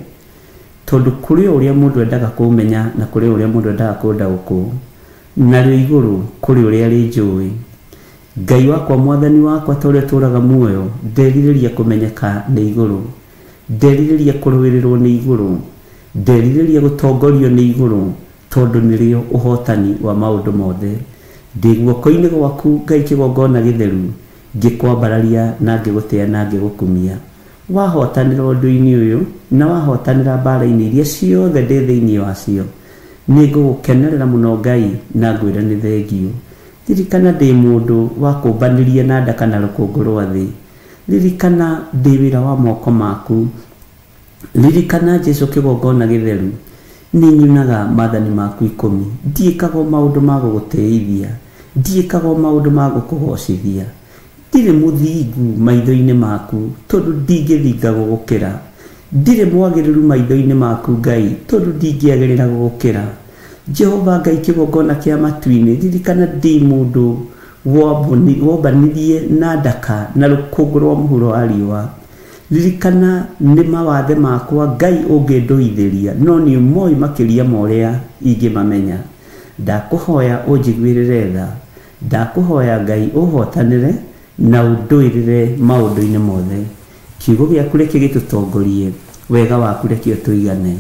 tondũ kũrĩ ũrĩa mũndũ endaga kũmenya na kũrĩ ũrĩa mũndũ endaga kũndaũkwo, narĩo igũrũ kũrĩ ũrĩa rĩnjũĩ. Ngai wakwa, mwathani wakwa, ta ũrĩa tũraga muoyo, nderirĩria kũmenyeka nĩ igũrũ, nderirĩria kũrũĩrĩrwo nĩ igũrũ, nderirĩria gũtongorio nĩ igũrũ, tondũ nĩrĩo ũhotani wa maũndũ mothe. Ndĩ guoko-inĩ gwaku Ngai kĩgongona gĩtheru, ngĩkwambararia na ngĩgũtĩa na ngĩgũkumia. Wahotanĩra ũndũ-inĩ ũyũ na wahotanĩra mbara-inĩ iria ciothe ndĩ thĩinĩ wacio, nĩ ngũgũkenerera mũno Ngai na ngwĩre nĩ thengiũ. Ririkana ndĩ mũndũ wa kũmbanĩria na ndaka na rũkũngũ rwa thĩ. Ririkana ndĩ wĩra wa moko maku. Ririkana Jesũ kĩgongona gĩtheru, nĩ nyunaga maathani maku 10. Ndiĩkaga o maũndũ ma gũgũtĩithia, ndiĩkaga o maũndũ ma gũkũgocithia. Ndirĩ mũthingu maitho-inĩ maku, tondũ ndingĩthinga gũgũkĩra. Ndirĩ mwagĩrĩru maitho-inĩ maku Ngai, tondũ ndingĩagĩrĩra gũgũkĩra. Jehova Ngai kĩgongona kĩa matu-inĩ, ririkana ndĩ mũndũ wombanirie na ndaka na rũkũngũ rwa mũhuro wa riũa. Ririkana nĩ mawathe makwa Ngai ũngĩndũithĩria, no nĩ ũmoĩ makĩria ma ũrĩa ingĩmamenya. Ndakũhoya ũnjiguĩrĩre tha, ndakũhoya Ngai ũhotanĩre na ũndũĩrĩre maũndũ-inĩ mothe. Kiugo gĩaku reke gĩtũtongorie, wega waku reke ũtũigane,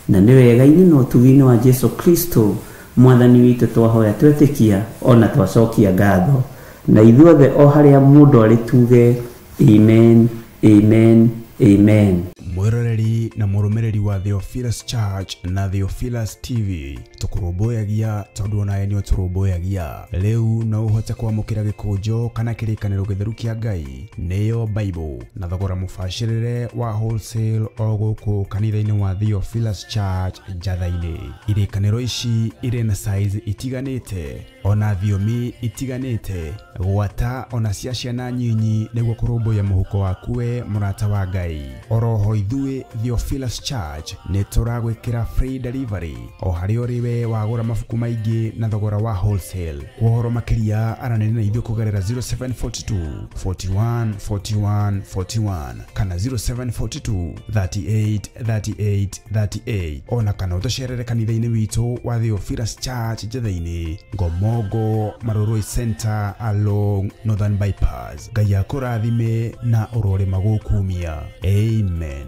na nĩ wega-inĩ na ũtugi-inĩ wa Jesu Kristo mwathani witũ twahoya twetĩkia ona twacokia ngatho. Na ithuothe o harĩa mũndũ arĩ tuge amen, amen, amen. Mwĩroreri na mũrũmĩrĩri wa Theophilus Church na Theophilus TV, tũkũrũmbũyagia tondũ onawe nĩ ũtũrũmbũyagia. Rĩu no ũhote kwamũkĩra gĩkũnjo kana kĩrĩkanĩro gĩtheru kĩa Ngai, nĩyo Bible, na thogora mũbacĩrĩre wa wholesale o gũkũ kanitha-inĩ wa Theophilus Church Njatha-inĩ. Irĩkanĩro ici irĩ na size itiganĩte ona thiomi itiganĩte, gwata ona cia ciana nyinyi, nĩguo kũrũmbũiya mũhuko waku we mũrata wa Ngai. Oroho Ithuĩ Theophilus Church nĩ tũragwĩkĩra free delivery o harĩa ũrĩ we wagũra mabuku maingĩ na thogora wa wholesale. Kwa ũhoro makĩria aranĩria na ithuĩ kũgerera 0742 41 41 41 kana 0742 38 38 38, ona kana ũtũcerere kanitha-inĩ witũ wa Theophilus Church Njetha-inĩ, Ngomongo, Marurui Center along Northern Bypass. Ngai akũrathime na ũrorĩma gũkumia. Amen.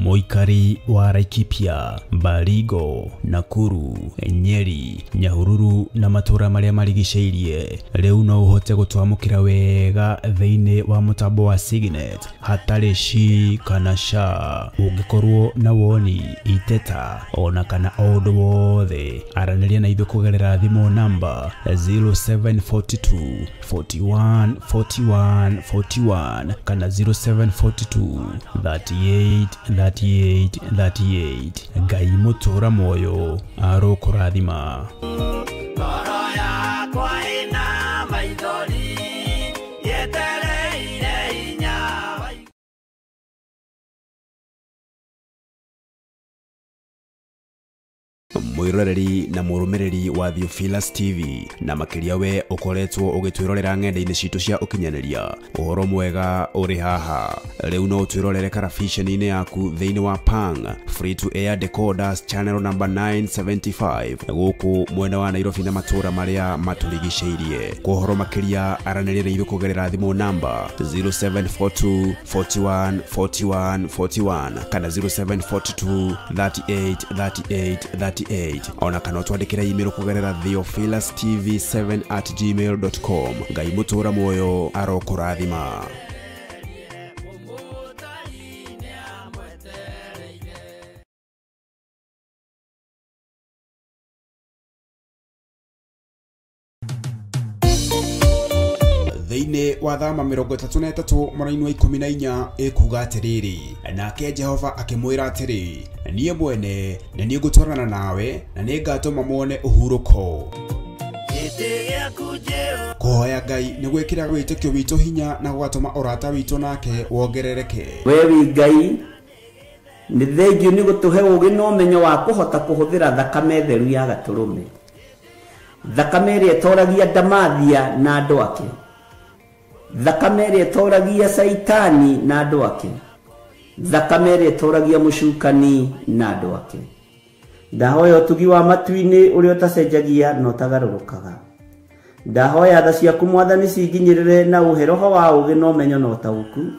Mũikari wa Laikipia, Baringo, Nakuru, Nyeri, Nyahururu na matũra marĩa marigicĩirie rĩu no ũhote gũtwamũkĩra wega thĩinĩ wa mũtambo wa Signet hatarĩ shi kana sha. Ũngĩkorwo na woni, iteta ona kana o ũndũ wothe, aranĩria na ithuĩ kũgerera thimũ namba 0742 41 41 41 kana 0742 38 38 38. Ngai mũtũra muoyo arokũrathima. Mwiroreri na mũrũmĩrĩri wa Theophilus TV, na makĩria we ũkoretwo ũgĩtwĩrorera ng'enda-inĩ citũ cia ũkinyanĩria, ũhoro mwega ũrĩ haha. Rĩu no ũtwĩrorere karabiceni-inĩ yaku thĩinĩ wa Pang Free to Air Decoders channel number 975 gũkũ mwena wa Nairobi na matũra marĩa matũrigicĩirie. Kwa ũhoro makĩria aranĩria na ithuĩ kũgerera thimũ namba 0742 41 41 41 kana 0742 38 38 38, ona kana ũtwandĩkĩre email kũgerera theophilustv7@gmail.com. Ngai mũtũra muoyo arokũrathima. Thĩinĩ wa thama 33 mũraini wa 14 ĩkuga atĩrĩrĩ, nake Jehova akĩmwĩra atĩrĩ, niĩ mwene nĩ niĩ ngũtwarana nawe na nĩ ngatũma muone ũhurũko. Kũhoya Ngai nĩ gwĩkĩra wĩtĩkio witũ hinya na gũgatũma ũrata witũ nake wongerereke. We wĩ Ngai, nĩ thengiũ nĩ gũtũhe ũũgĩ na ũmenyo wa kũhota kũhũthĩra thakame theru ya gatũrũme, thakame ĩrĩa ĩtoragia ndamathia na andũ ake, thakame ĩrĩa ĩtoragia Saitani na andũ ake, thakame ĩrĩa ĩtoragia mũcukani na andũ ake. Ndahoya ũtugi wa matu-inĩ ũrĩa ũtacenjagia na ũtagarũrũkaga. Ndahoya tha ciaku Mwathani cinginyĩrĩre na ũhe roho wa ũũgĩ na ũmenyo na ũtaũku,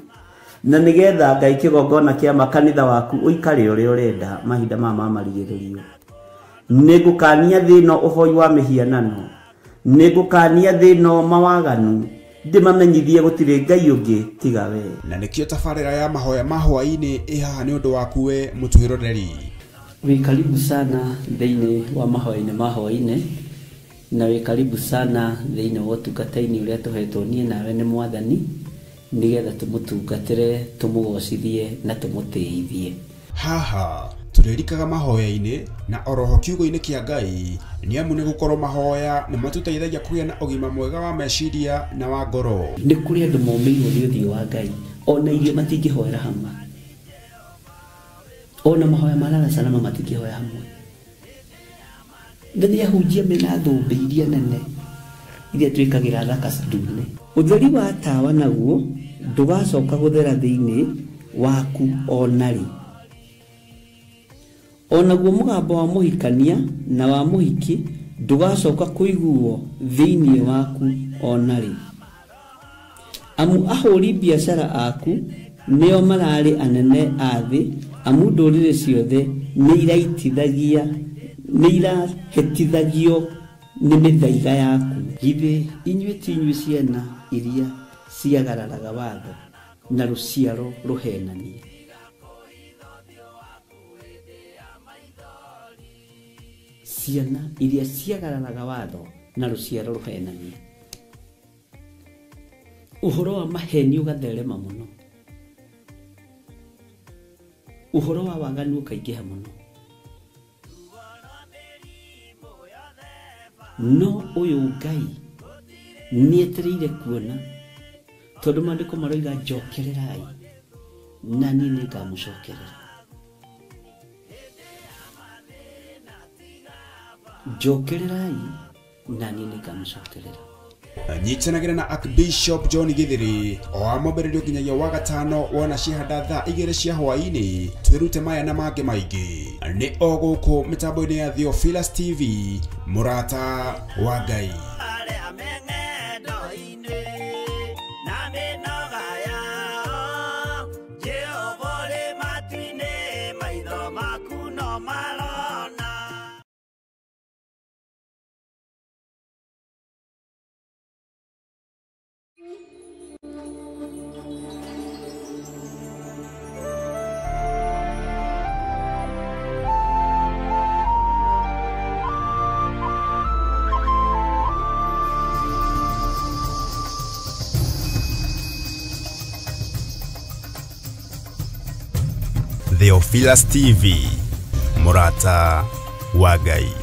na nĩgetha Ngai kĩgongona kĩa makanitha waku ũikare ũrĩa ũrenda mahinda maya ma marigĩrĩrio. Nĩngũkania thĩ ĩno ũhoi wa mĩhianano, nĩngũkania thĩ ĩno mawaganu, ndĩmamenyithie gũtirĩ Ngai ũngĩ tiga we. Na nĩkĩo tabarĩra ya mahoya ma hwaĩ-inĩ ĩ haha nĩ ũndũ waku we mũtwĩroreri. Wĩ karibu sana thĩinĩ wa mahoya-inĩ ma hwaĩ-inĩ, na wĩ karibu sana thĩinĩ wa ũtungata-inĩ ũrĩa tũhetwo niĩ nawe nĩ Mwathani, nĩgetha tũmũtungatĩre, tũmũgocithie na tũmũtĩithie. Haha tũrĩrikaga mahoya-inĩ na oroho kiugo-inĩ kĩa Ngai, nĩ amu nĩ gũkorwo mahoya nĩ matũteithagia kũgĩa na ũgima mwega wa meciria na wa ngoro. Nĩ kũrĩ andũ momĩirwo nĩ ũthiũ wa Ngai, ona irio matingĩhoera hamwe, ona mahoya ma lala salama matingĩhoya hamwe. Na nĩ ahunjia mena thũmbĩ iria nene iria twĩkagĩra thaka ndune. Ũtheri wa tawa naguo ndũgacoka gũthera thĩinĩ waku ona rĩ. Onaguo mũgambo wa mũhikania na wa mũhiki ndũgacoka kũiguo thĩinĩ waku ona rĩ. Amu ahũri biacara aku nĩo mararĩ anene a thĩ, amu ndũrĩrĩ ciothe nĩ irahĩtithagio nĩ mĩthaiga yaku. Githĩ inyuĩ ti inyuĩ ciana iria ciagararaga watho na rũciaro rũhenanie? Ciana iria ciagararaga watho na rũciaro rũhenania. Ũhoro wa maheni ũgatherema mũno. Ũhoro wa waganu ũkaingĩha mũno. No ũyũ Ngai nĩetereire kuona, tondũ maandĩko maroiga njokererai na niĩ nĩngamũcokerera. Njokererai na niĩ nĩngamũcokerera. Nyitanagĩra na Archbishop John Githiri o wa mwambĩrĩrio nginyagia wa gatano wona cihanda thaa 2 cia hwaĩ-inĩ, twĩrute maya na mangĩ maingĩ nĩ o gũkũ mĩtambo-inĩ ya Theophilus TV, mũrata wa Ngai. Theophilus TV, mũrata wa Ngai.